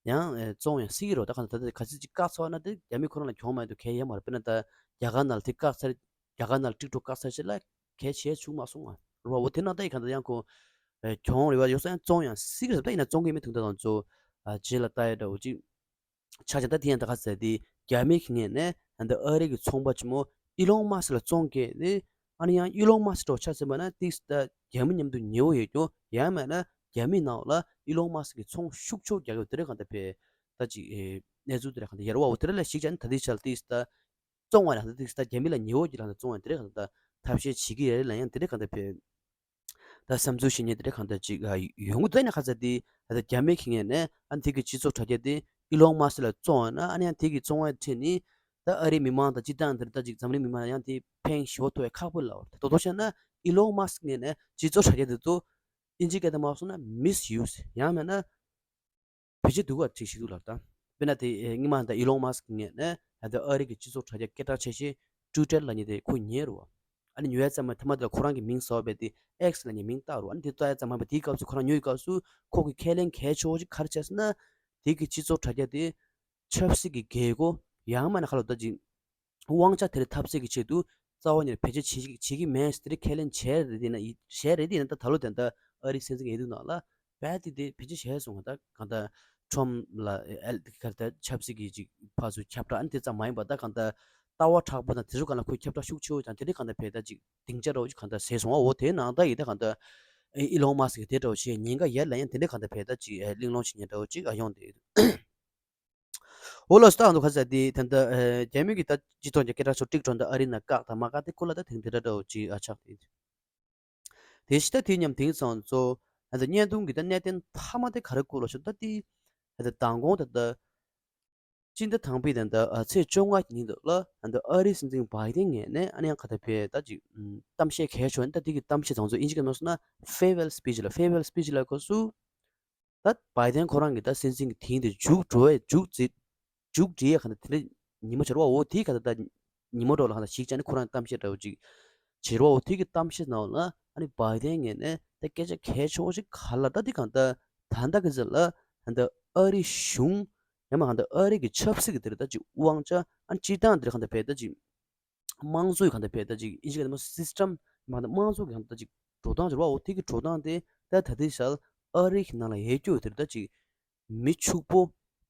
ཡང་ཨེ་བཙོང་ཡང་སྲིད་ཀྱི་རོ། ད་གང་ལྟར་ད་ལྟ་ག་ཚོད་ཅིག་བཀག་ཚར་ན་དེ་རྒྱ་མི་ཁོ་རང་ལ་གྱོང་མ་ཡོང་དུ་གལ་ཡོད་མ་རེད། དཔེར་ན་ད་རྒྱ་གར་ནང་ལ་དེ་བཀག་ཚར་རྒྱ་གར་ནང་ལ་ཊིག་ཊོག་བཀག་ཚར་ཞིག་ལ་གལ་བྱས་བྱུང་མ་སོང་ང་རོ། འོ་དེ་ནང་ད་ཡི་གང་ལྟར་ཡང་ཁོ་ཨེ་གྱོང་རེ་བ་ཡོད་ས་ཡང་བཙོང་ཡང་སྲིད་ཀྱི་རེད། ད་ཡིན་ན་བཙོང་གི་མི་ཐུང་ད་དང་ཚོ་ཨ་རྗེས་ལ་ལྟ་ཡ་འདྲ་བོ་ཅིག་ཆ་ཅན་ད་དེ་ཡང་ད་ག་ཟེར་དེ་རྒྱ་མི་གི་ངོས་ནས་ད་ལྟ་ཨ་རི་གི་ཚོང་པ་ཆེན་མོ་ཨི་ལོན་མཱ་སི་ལ་བཙོང་གི་དེ། ཨ་ནི་ཡང་ཨི་ལོན་མཱ་སི་འགྲོ་ཆ་ཟིན་པ་ན་ཏིག་ད་རྒྱ་མི་མཉམ་དུ་ཉེ་བོ་ཡོད་རྒྱུ་ཡང་མེད་ན་རྒྱ་མི་ནང་ལ་ཨི་ལོན་མཱ་སི་གི་ཚོང་ཤུགས་ཆེ་རྒྱག་ཡོད་དེ་རེད། གང་ལྟར་བས་ད་ཅིག་ཨེ་གནས་ཚུལ་དེ་རེད། གང་ལྟར་ཡར་བ་འོ་དེ་རེད་ལ་ཞིག་ཅན་ད་ཏིག་ཆ་ལ་ཏིག་ད་བཙོང་བ་རེད། གང་ལྟར་ཏིག་ད་རྒྱ་མི་ལ་ཉེ་བོ་གྱི་ལ་བཙོང་བ་དེ་རེད། གང་ལྟར་ཐབས་ཤེས་བྱེད་ཀྱི་ཡོད་རེད་ལ་ཡང་དེ་རེད། གང་ལྟར་བས་ད་བསམ་ཚུལ་ཞིག་ཉན་དེ་རེད། གང་ལྟར་ཅིག་ཡོང་གི་འདུག་ན་ཁ་ཚ་དེ་ད་རྒྱ་མི་གི་ངོས་ནས་ཨ་ནི་དེ་གི་སྤྱི་ཚོགས་དྲ་རྒྱ་དེ་ཨི་ལོན་མཱ་སི་ལ་བཙོང་བ་ན་ཨ་ནི་ཡང་དེ་གི་བཙོང་བ་ཁྲིད་ནི། ད་ཨ་རིའི་མི་མང་དང་སྤྱིར་བཏང་འདིར་ད་ཅིག་འཛམ་གླིང་མི་མང་ཡང་དེ་ཕན་ཞེ་པོ་ཐོགས་ཡ་ཁག་པོ་ལབ་པ་རེད། ད་དོ་དོ་བཤད་ན་ཨི་ལོན་མཱ་སི་ཀི་ངོས་ནས་སྤྱི་ཚོགས་དྲ་རྒྱ་དེ་ཚོ་ཨིན་ཇིའི་སྐད་དུ་མ་སོང་ན་མིས་ཡུ་སི་ཡང་མིན་ན་བེད་སྤྱོད་སྡུག་པ་ཅིག་བྱེད་འདུག་ལབ། ད་དཔེར་ན་དེ་སྔོན་མ་ད་ཨི་ལོན་མཱ་སི་ཀི་ངོས་ནས་ད་ལྟ་ཨ་རི་གི་སྤྱི་ཚོགས་དྲ་རྒྱ་སྐད་གྲགས་ཆེ་ཤོས་ཊུའི་ཊར་ལབ་མཁན་དེ་ཁོ་ཉོས་རེད་བ། ཨ་ནི་ཉོས་ཡ་ཙམ་མ་ཐ་མ་དེ་ལ་ཁོ་རང་གི་མིང་གསར་པ་དེ་ཨེག་སི་ལབ་མཁན་མིང་བཏགས་རེད་བ། ཨ་ནི་དེ་བཏགས་ཡ་ཙམ་མ་ཡིན་པ། དེའི་སྐབས་སུ་ཁོ་རང་ཉོ་ཡི་སྐབས་སུ་ཁོ་གི་ཁས་ལེན་གལ་ཆེ་བོ་ཞིག་ག་རེ་བྱས་ཟེར་ན། དེ་གི་སྤྱི་ཚོགས་དྲ་རྒྱ་དེ་ཆབ་སྲིད་ཀྱི་རྒྱལ་སྒོ་ཡང་མིན་ན་ག་ལབ་ད་ཅིག་དབང་ཆ་དེ་རིགས་འཐབ་རྩོད་ཀྱི་ཆེད་དུ་རྩ་བ་ཉིད་ནས་བེད་སྤྱོད་བྱེད་ཀྱི་བྱེད་ཀྱི་མེད་ཟེར་དེ་ཁས་ལེན་བྱས་རེད། དེ་ན་ཡི་བྱས་རེད། དེ་ཡིན་ན་ད་ད་ལོ་དེ་འདྲ་ཨ་རིའི་སྲིད་འཛིན་གྱི་འོས་བསྡུ་ནང་ལ་རྦད་དེ་དེ་བེད་སྤྱོད་བྱས་སོང་བ། ད་གང་ལྟར་ཁྲོམ་ལ་ཨེ་ག་ལྟར་ཆབ་སྲིད་ཀྱི་ཅིག་ཕར་ཚུར་ཁྱབ་བསྒྲགས་ཨ་ནི་དེ་ཙམ་མ་ཡིན་པ། ད་གང་ལྟར་ལྟ་བ་དྲག་པོ་དང་དེ་ཚོ་སྒང་ལ་ཁོས་ཁྱབ་བསྒྲགས་ཤུགས་ཆེ་བོ་དང་དེ་འདྲའི་གང་ལྟར་བས་ད་ཅིག་སྡིངས་ཆ་འདྲ་བོ་ཅིག་གང་ལྟར་བཟོས་སོང་བ། འོ་དེའི་ནང་ད་ཡིན་ད་གང་ལྟར་ཨི་ལོན་མཱ་སི་ཀི་དེ་འདྲ་བོ་བྱས་ཉེན་ཁ་ཡར་ལ་ཡང་དེ་འདྲའི་གང་ལྟར་བས་ད་ཅིག་གླེང་སློང་བྱེད་མཁན་འདྲ་བོ་ཅིག་ཨ་ཡོང་དེ། འོ་ལགས་སོ། ད་ང་ཚོ་ག་ཟེར་དེ་ད་ལྟ་རྒྱ་མི་གི་ད་སྤྱི་ཚོགས་ཀྱི་སྐད་གྲགས་ཚོ་ཀྲིག་ཀྲོག་ད་ཨ་རི་ནང་བཀག་དང་མ་བཀག་དེ་སྐོར་ལ་ད་དེང་དེ་འདྲ་འདྲ་བོ་ཅིག་ཨ་ཆགས་དེ། དེ་ཕྱི་ད་དེ་མཉམ་དེང་སང་ཚོ་ཨ་ད་བརྙན་ཐུང་གི་ད་གནད་དོན་མཐའ་མ་དེ་ག་རེ་སྐོར་ལ་ཤོད་ད་དེ། ཨ་ད་མདང་དགོང་ད་ད་སྤྱི་ཟླ་དང་པོའི་ད་ད་ཨ་ཚེས་བཅོ་ལྔ་ཉིན་དུ་ལ་ཨ་ད་ཨ་རིའི་སྲིད་འཛིན་བྷའི་ཌེན་ངོས་ནས་ཨ་ནི་ཡང་ག་ད་བས་ད་ཅིག་གཏམ་བཤད་གལ་ཆེ་བ་ནི་ད་དེ་གི་གཏམ་བཤད་དང་ཚོ་ཨིན་ཇི་སྐད་ནང་སོང་ན་ཕེར་ཝེལ་སི་པི་ཆི་ལ། ཕེར་ཝེལ་སི་པི་ཆི་ལ་སྐབས་སུ། ད་བྷའི་ཌེན་ཁོ་རང་གིས་ད་སྲིད་འཛིན་གྱི་དེང་དེ་མཇུག་འགྲོ་བའི་མཇུག་རྫི་མཇུག་སྒྲིལ་ཡ་ག་འདྲ་དེ་འདྲ་ཉི་མ་བྱེད་རོགས། འོ་དེའི་ག་ད་ད་ཉི་མ་འགྲོ་ལ་ག་ད་ཞིག་ཅན་ནི་ཁོ་རང་གཏམ་བཤད་འདྲ་བོ་ཅིག་བྱེད་རོགས། འོ་དེ་གི་གཏམ་བཤད་ནང་ལ་ཨ་ནི་བྷའི་ཌེན་ངོས་ནས་ད་སྐད་ཆ་གལ་ཆེ་བོ་ཞིག་ག་ལ་ད་དེ་གང་ད་ད་ལྟ་གི་ཟེར་ལ་ད་ཨ་རི་གཞུང་ཡང་མ་གང་ད་ཨ་རི་གི་ཆབ་སྲིད་ཀྱི་དེ་རེད་ད་ཅིག་དབང་ཆ་ཨ་ནི་སྤྱིར་བཏང་དེ་རེད་གང་ད་བས་ད་ཅིག་དམངས་གཙོའི་གང་ལྟར་བས་ད་ཅིག་ཨིན་ཇི་སྐད་དུ་སི་སི་ཊམ་མ་གཏོགས་དམངས་གཙོ་གི་གང་ལྟར་ཅིག་འགྲོ་སྟངས་ཅིག་རེད་བ། འོ་དེ་གི་འགྲོ་སྟངས་དེ་ད་ད་ལྟའི་ཆར་ཨ་རི་གི་ནང་ལ་ཡོད་རྒྱུ་དེ་རེད་ད་ཅིག་མི་ཕྱུག་པོ་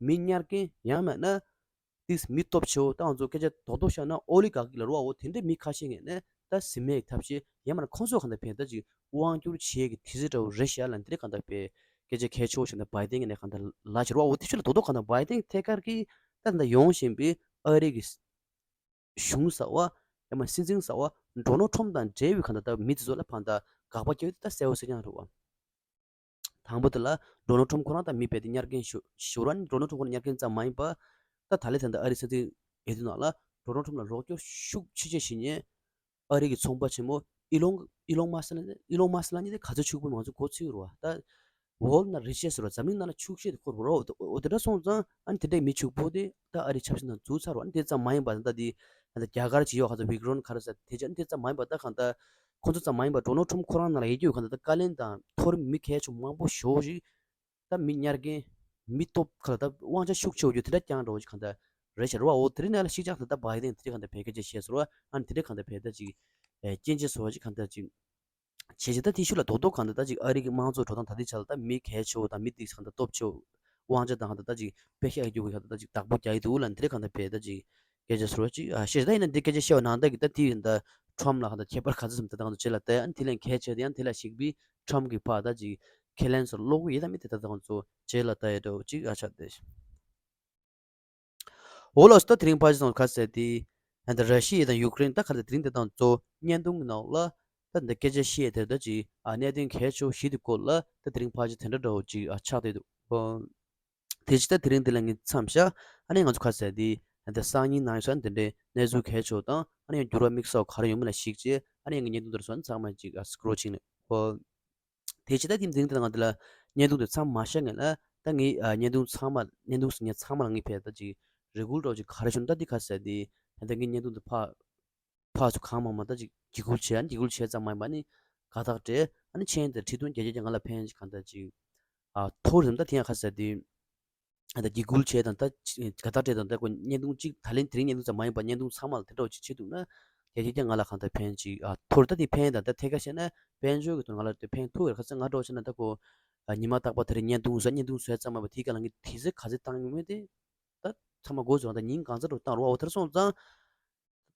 མི་ཉར་མཁན་ཡང་མིན་ན་ཏིས་མི་སྟོབས་ཆེ་བོ་ད་ང་ཚོ་སྐད་ཆ་རྡོག་རྡོག་བཤད་ན་ཨོ་ལི་གྷར་ཀི་ལ་རེད་བ། འོ་དེ་འདྲའི་མི་ཁ་ཤས་ངོས་ནས་ད་ཟིན་མེད་ཐབས་ཤེས་ཡང་མིན་ན་ཁོང་ཚོ་གང་ལྟར་བས་ད་ཅིག་དབང་བསྒྱུར་བྱེད་ཀྱི་དུས་ཚོད་འདྲ་བོ་རེད་ཤག་ལ་འདི་རེད་གང་ལྟར་བས་སྐད་ཆ་གལ་ཆེ་བོ་ཞིག་ད་བྷའི་ཌེན་ངོས་ནས་གང་ལྟར་ལབ་བྱས་རེད་བ། འོ་དེ་ཕྱོགས་ལ་རྡོག་རྡོག་གང་ལྟར་བྷའི་ཌེན་ཐད་ཀར་གྱིས་ད་ད་ཡོང་བཞིན་པའི་ཨ་རི་གི་གཞུང་ཟེར་བ། ཡང་མ་སྲིད་འཛིན་ཟེར་བ། ཌོ་ནལ་ཊམ་དང་འབྲེལ་བའི་གང་ལྟར་ད་མི་དེ་ཚོ་ལ་ཕན་ད་དགག་པ་རྒྱག་ཡོད་དེ་ད་གསལ་བོ་གསལ་རྐྱང་རེད་བ། དང་པོ་དེ་ལ་ཌོ་ནལ་ཊམ་ཁོ་རང་ད་མི་རྦད་དེ་ཉར་མཁན་ཞུ་ཞུ་ར་ནི་ཌོ་ནལ་ཊམ་ཁོ་རང་ཉར་མཁན་ཙམ་མ་ཡིན་པ། ད་ད་ལས་ད་ལྟ་ཨ་རི་སྲིད་འཛིན་འོས་བསྡུ་ནང་ལ་ཌོ་ནལ་ཊམ་ལ་རོགས་སྐྱོར་ཤུགས་ཆེ་ཆེ་བྱེད་མཁན་ཨ་རི་གི་ཚོང་པ་ཆེན་མོ་ཨི་ལོན་ཨི་ལོན་མཱ་སི་ལ་ཨི་ལོན་མཱ་སི་ལ་ནི་དེ་ག་ཚོད་ཕྱུག་པོ་ང་ཚོ་གོ་ཚོད་རེད་བ། ད་ཝོལ་ན་རི་ཆེ་སི་རེད་བ། འཛམ་གླིང་ནང་ལ་ཕྱུག་ཤོས་དེ་ཁོ་རེད་བ། འོ་དེ་འདྲ་སོང་ཙང་ཨ་ནི་དེ་འདྲའི་མི་ཕྱུག་པོ་དེ་ད་ཨ་རི་ཆབ་སྲིད་ནང་འཛུལ་ཚར་བ། ཨ་ནི་དེ་ཙམ་མ་ཡིན་པ་ད་ལྟ་དེ་ད་ལྟ་རྒྱ་གར་གྱི་ཡོད་ཁ་ཚ་ཝི་ཀྲོན་ཁ་ར་ས་དེ་ཅག་ཨ་ནི་དེ་ཙམ་མ་ཡིན་པ་ད་གང་ལྟར་ཁོ་ཚོ་ཙམ་མ་ཡིན་པ་ཌོ་ནལ་ཊམ་ཁོ་རང་ནང་ལ་ཡོད་རྒྱུ་གང་ལྟར་ད་བཀའ་བློན་དང་མཐོ་རིམ་མི་གལ་ཆེ་མང་པོ་ཞེ་པོ་ཞིག་ད་མི་ཉར་མཁན་མི་སྟོབས་ཁ་ལ་ད་དབང་ཆ་ཤུགས་ཆེ་བོ་ཡོད་དེ་འདྲ་རྐྱང་འདྲ་བོ་ཞིག་གང་ལྟར་རེད་ཤག་རེད་བ། འོ་དེ་རིང་ནང་ལ་གཞིས་ཆགས་ད་ལྟ་བྷའི་ཌེན་དེ་འདྲ་གང་ལྟར་བས་སྐད་ཆ་བཤད་སོང་ར། ཨ་ནི་དེ་འདྲ་གང་ལྟར་བས་ད་ཅིག་ཨེ་སྐྱོན་ཅན་བཟོ་བ་ཞིག་གང་ལྟར་ཅིག་བྱས་ཅིག་ད་དེ་ཤུགས་ལ་རྡོག་རྡོག་གང་ལྟར་ད་ཅིག་ཨ་རི་གི་དམངས་གཙོ་འགྲོ་སྟངས་ད་ལྟའི་ཆ་ལ་ད་མི་གལ་ཆེ་བོ་དང་མི་དེ་གང་ལྟར་སྟོབས་ཆེ་བོ་དབང་ཆ་དང་གང་ལྟར་ད་ཅིག་དཔེ་ཤ་ཡི་རྒྱུ་གི་གང་ལྟར་ད་ཅིག་བདག་པོ་རྒྱག་གི་འདུག་ལ་འདི་འདྲ་གང་ལྟར་བས་ད་ཅིག་སྐད་ཆ་བཟོ་བ་ཅིག་ཨ་བཤད། ད་ཡིན་ན་འདི་སྐད་ཆ་བཤད་པ་ནང་ལྟར་གི་ད་དེ་ཡིན་ད་ཊམ་ལ་གང་ལྟར་ཁྱད་པར་ག་ཚོད་ཙམ་ད་གང་ལྟར་བྱེད་ལ་ད་ཨ་ནི་དེ་ལས་གལ་ཆེ་དེ་ཡང་དེ་ལ་ཞིག་པའི་ཊམ་གི་ཕ་ད་ཅིག་ཁས་ལེན་སོར་ལོག་གི་ཡིན་ད་མི་དེ་ད་ད་གང་ཚོ་བྱེད་ལ་ད་ཡ་འདྲ་བོ་ཅིག་ཨ་ཆགས་ཏེ། འོ་ལགས་སོ། ད་དེ་རིང་ཕར་ཕྱིན་སོང་ཁ་ཟེར་ཏེ། ཨ་ད་ར་ཤི་ཡ་དང་ཡུཀ་རེན་ད་ག་རེ་དེ་རིང་དེ་དང་གཙོ་བོ་བརྙན་ཐུང་གི་ནང་ལ་ད་འདི་སྐད་ཆ་བཤད་དེ་ད་ཅིག་ཨ་གནད་དོན་གལ་ཆེ་བོ་ཞིག་དེ་སྐོར་ལ་ད་དེ་རིང་ཕར་ཕྱིན་དེ་འདྲ་འདྲ་བོ་ཅིག་ཨ་ཆགས་བསྡད་འདུག་ཨོ། དེ་ཕྱིན་ད་དེ་རིང་འདི་ལ་ངས་མཚམས་བཞག་ཨ་ནི་ང་ཚོ་ཁ་ཟེར་ཏེ་ཨ་ད་སང་ཉིན་ནང་སོང་དེ་འདྲའི་གནས་ཚུལ་གལ་ཆེ་བོ་དང་ཨ་ནི་ཡང་འགྱུར་བ་དམིགས་བསལ་ག་རེ་ཡོང་མིན་ལ་གཞིགས་བྱས་ཨ་ནི་ཡང་ངས་བརྙན་ཐུང་འདིར་སོང་ཚང་མ་ཅིག་ཨ་སི་ཀོ་རོལ་བྱས་ནས་ཨོ། དེ་ཕྱིན་ད་དེ་འཛིན་དེ་ང་འདི་ལ་བརྙན་ཐུང་དེ་མཚམས་མ་བཞག་ངེས་ལ་ད་ངས་ཨ་བརྙན་ཐུང་ཚང་མ་བརྙན་ཐུང་ཟིན་མཁན་ཚང་མ་ལ་ངས་ཕེབས་ད་ཅིག་རེ་སྐུལ་འདྲ་བོ་ཅིག་ག་རེ་ཞུ་ན་ད་འདི་ཁ་ཟེར་ཏེ་ད་ངས་བརྙན་ཐུང་དེ་ཕར་ཕར་ཚུར་གང་མང་མང་ད་ཅིག་འཇིགས་སྐུལ་བྱས་འཇིགས་སྐུལ་བྱས་ཙམ་མ་ཡིན་པ་ནི་དགའ་རྟགས་སྤྲད་ཨ་ནི་མཆན་དེ་ཁྲི་སྟོང་བརྒྱད་བརྒྱ་ང་ལ་ཕན་ཅིག་གང་ད་ཅིག་ཨ་ཐོར་རིམ་ད་དེ་ཡང་ཁ་ཟེར་ཏེ། ཨ་ད་འཇིགས་སྐུལ་བྱས་དང་ད་ཅི་དགའ་རྟགས་སྤྲད་དང་ད་ཁོ་བརྙན་ཐུང་གཅིག་ད་ལན་དེ་རིང་བརྙན་ཐུང་ཙམ་མ་ཡིན་པར་བརྙན་ཐུང་ཚང་མ་ལ་དེ་འདྲ་བ་ཅིག་བྱེད་ཐུབ་ན་རྒྱ་ཆེ་རྒྱ་ང་ལ་གང་ལྟར་ཕན་ཅིག་ཨ་ཐོར་ད་དེ་ཕན་དང་ད་ཐད་ཀར་བཤད་ན་དཔལ་འབྱོར་གྱི་ཐོག་ང་ལ་དེ་ཕན་ཐོགས་ཡོད། ཁ་སང་ང་འདྲ་བོ་བྱས་ན་ད་ཁོ་ཨ་ཉི་མ་རྟག་པར་དེ་རིང་བརྙན་ཐུང་བཟོ་བརྙན་ཐུང་བཟོས་ཙམ་མ་ཡིན་པར་དེའི་སྒང་ལ་ངས་དུས་ཚོད་ག་ཚོད་བཏང་ཡོད་མེད་དེ་ད་ཚང་མ་མགོ་ཚོས་ད་ཉིན་གང་ཚ་འགྲོ་བཏང་རོགས། འོ་དེར་སོང་ཙང་།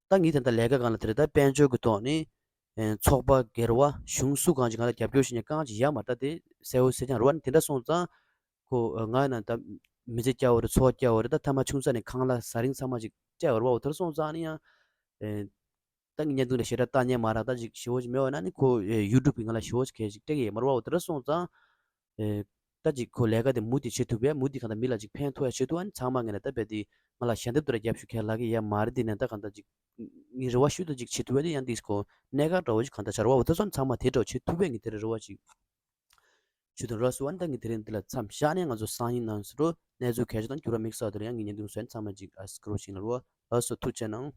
ད་ངས་དེ་འདྲ་ལས་ཀ་སྒང་ལ་དེ་རེད་ད་དཔལ་འབྱོར་གྱི་ཐོག་ནས་ཚོགས་པ་སྒེར་བ་གཞུང་སུ་གང་ཅིག་ང་ལ་རྒྱབ་སྐྱོར་བྱེད་མཁན་གང་ཅིག་ཡོད་མ་རེད། ད་དེ་གསལ་བོ་གསལ་རྐྱང་རེད་བ། དེ་འདྲ་སོང་ཙང་ཁོ་ང་ཡིན་ན་ད་མི་ཚེ་སྐྱེལ་བ་རེད་ཚོགས་སྐྱེལ་བ་རེད། ད་ཐ་མ་ཆུང་ས་ནས་ཁང་གླ་ཟ་རིན་ཚང་མ་ཅིག་སྤྲད་པ་རེད་བ། འོ་དེར་སོང་ཙང་ནི་ཡང་ད་ངས་བརྙན་ཐུང་ལ་ཞེ་དྲག་ལྟ་མཁན་མ་རེད། ད་ཅིག་ཞེ་བོ་ཅིག་མེད་པ་ན་ནི་ཁོ་ཡུ་ཊུབ་གི་ང་ལ་ཞེ་བོ་ཅིག་གལ་ཅིག་སྤྲད་ཀྱི་ཡོད་མ་རེད་བ། འོ་དེར་སོང་ཙང་ཨེ། ད་ཅིག་ཁོ་ལས་ཀ་དེ་མུ་མཐུད་བྱེད་ཐུབ་པས། མུ་མཐུད་གང་ལྟར་མི་ལ་ཅིག་ཕན་ཐོགས་ཡ་བྱེད་ཐུབ་པ་ནི་ཚང་མ་ངས་ནས་ད་རྦད་དེ་ང་ལ་ཞལ་འདེབས་དུ་ར་རྒྱབ་ཞུ་ཁས་ལ་གི་ཡ་མ་རེད། དེ་ནས་ད་གང་ལྟར་ཅིག་ངའི་རེ་བ་ཞུ་དུ་ཅིག་བྱེད་ཐུབ་པ་དེ་ཡང་འདིས་ཁོ་གནད་འགག་འདྲ་བོ་ཞིག་གང་ལྟར་བྱ་ར་བ་འོ་ད་སོང་ཚང་མ་དེ་འདྲ་བོ་བྱེད་ཐུབ་པས། ངས་དེ་རེ་རེ་བ་ཞིག་ཞུ་དོན་རོགས་སུ་ཨ་ནི་ད་ངས་དེ་རིང་འདི་ལ་མཚམས་བཞག་ནས་ང་ཚོ་སང་ཉིན་ནང་སུ་འགྲོ་གནས་ཚུལ་གལ་ཆེ་དང་འགྱུར་བ་དམིགས་བསལ་དེ་ལ་ཡང་ངས་ཉན་དུ་སོན་ཚང་མ་ཅིག་ཨ་སྐུ་རོ་ཞིག་ལ་རོ་ལགས་སོ། ཐུགས་རྗེ་གནང་།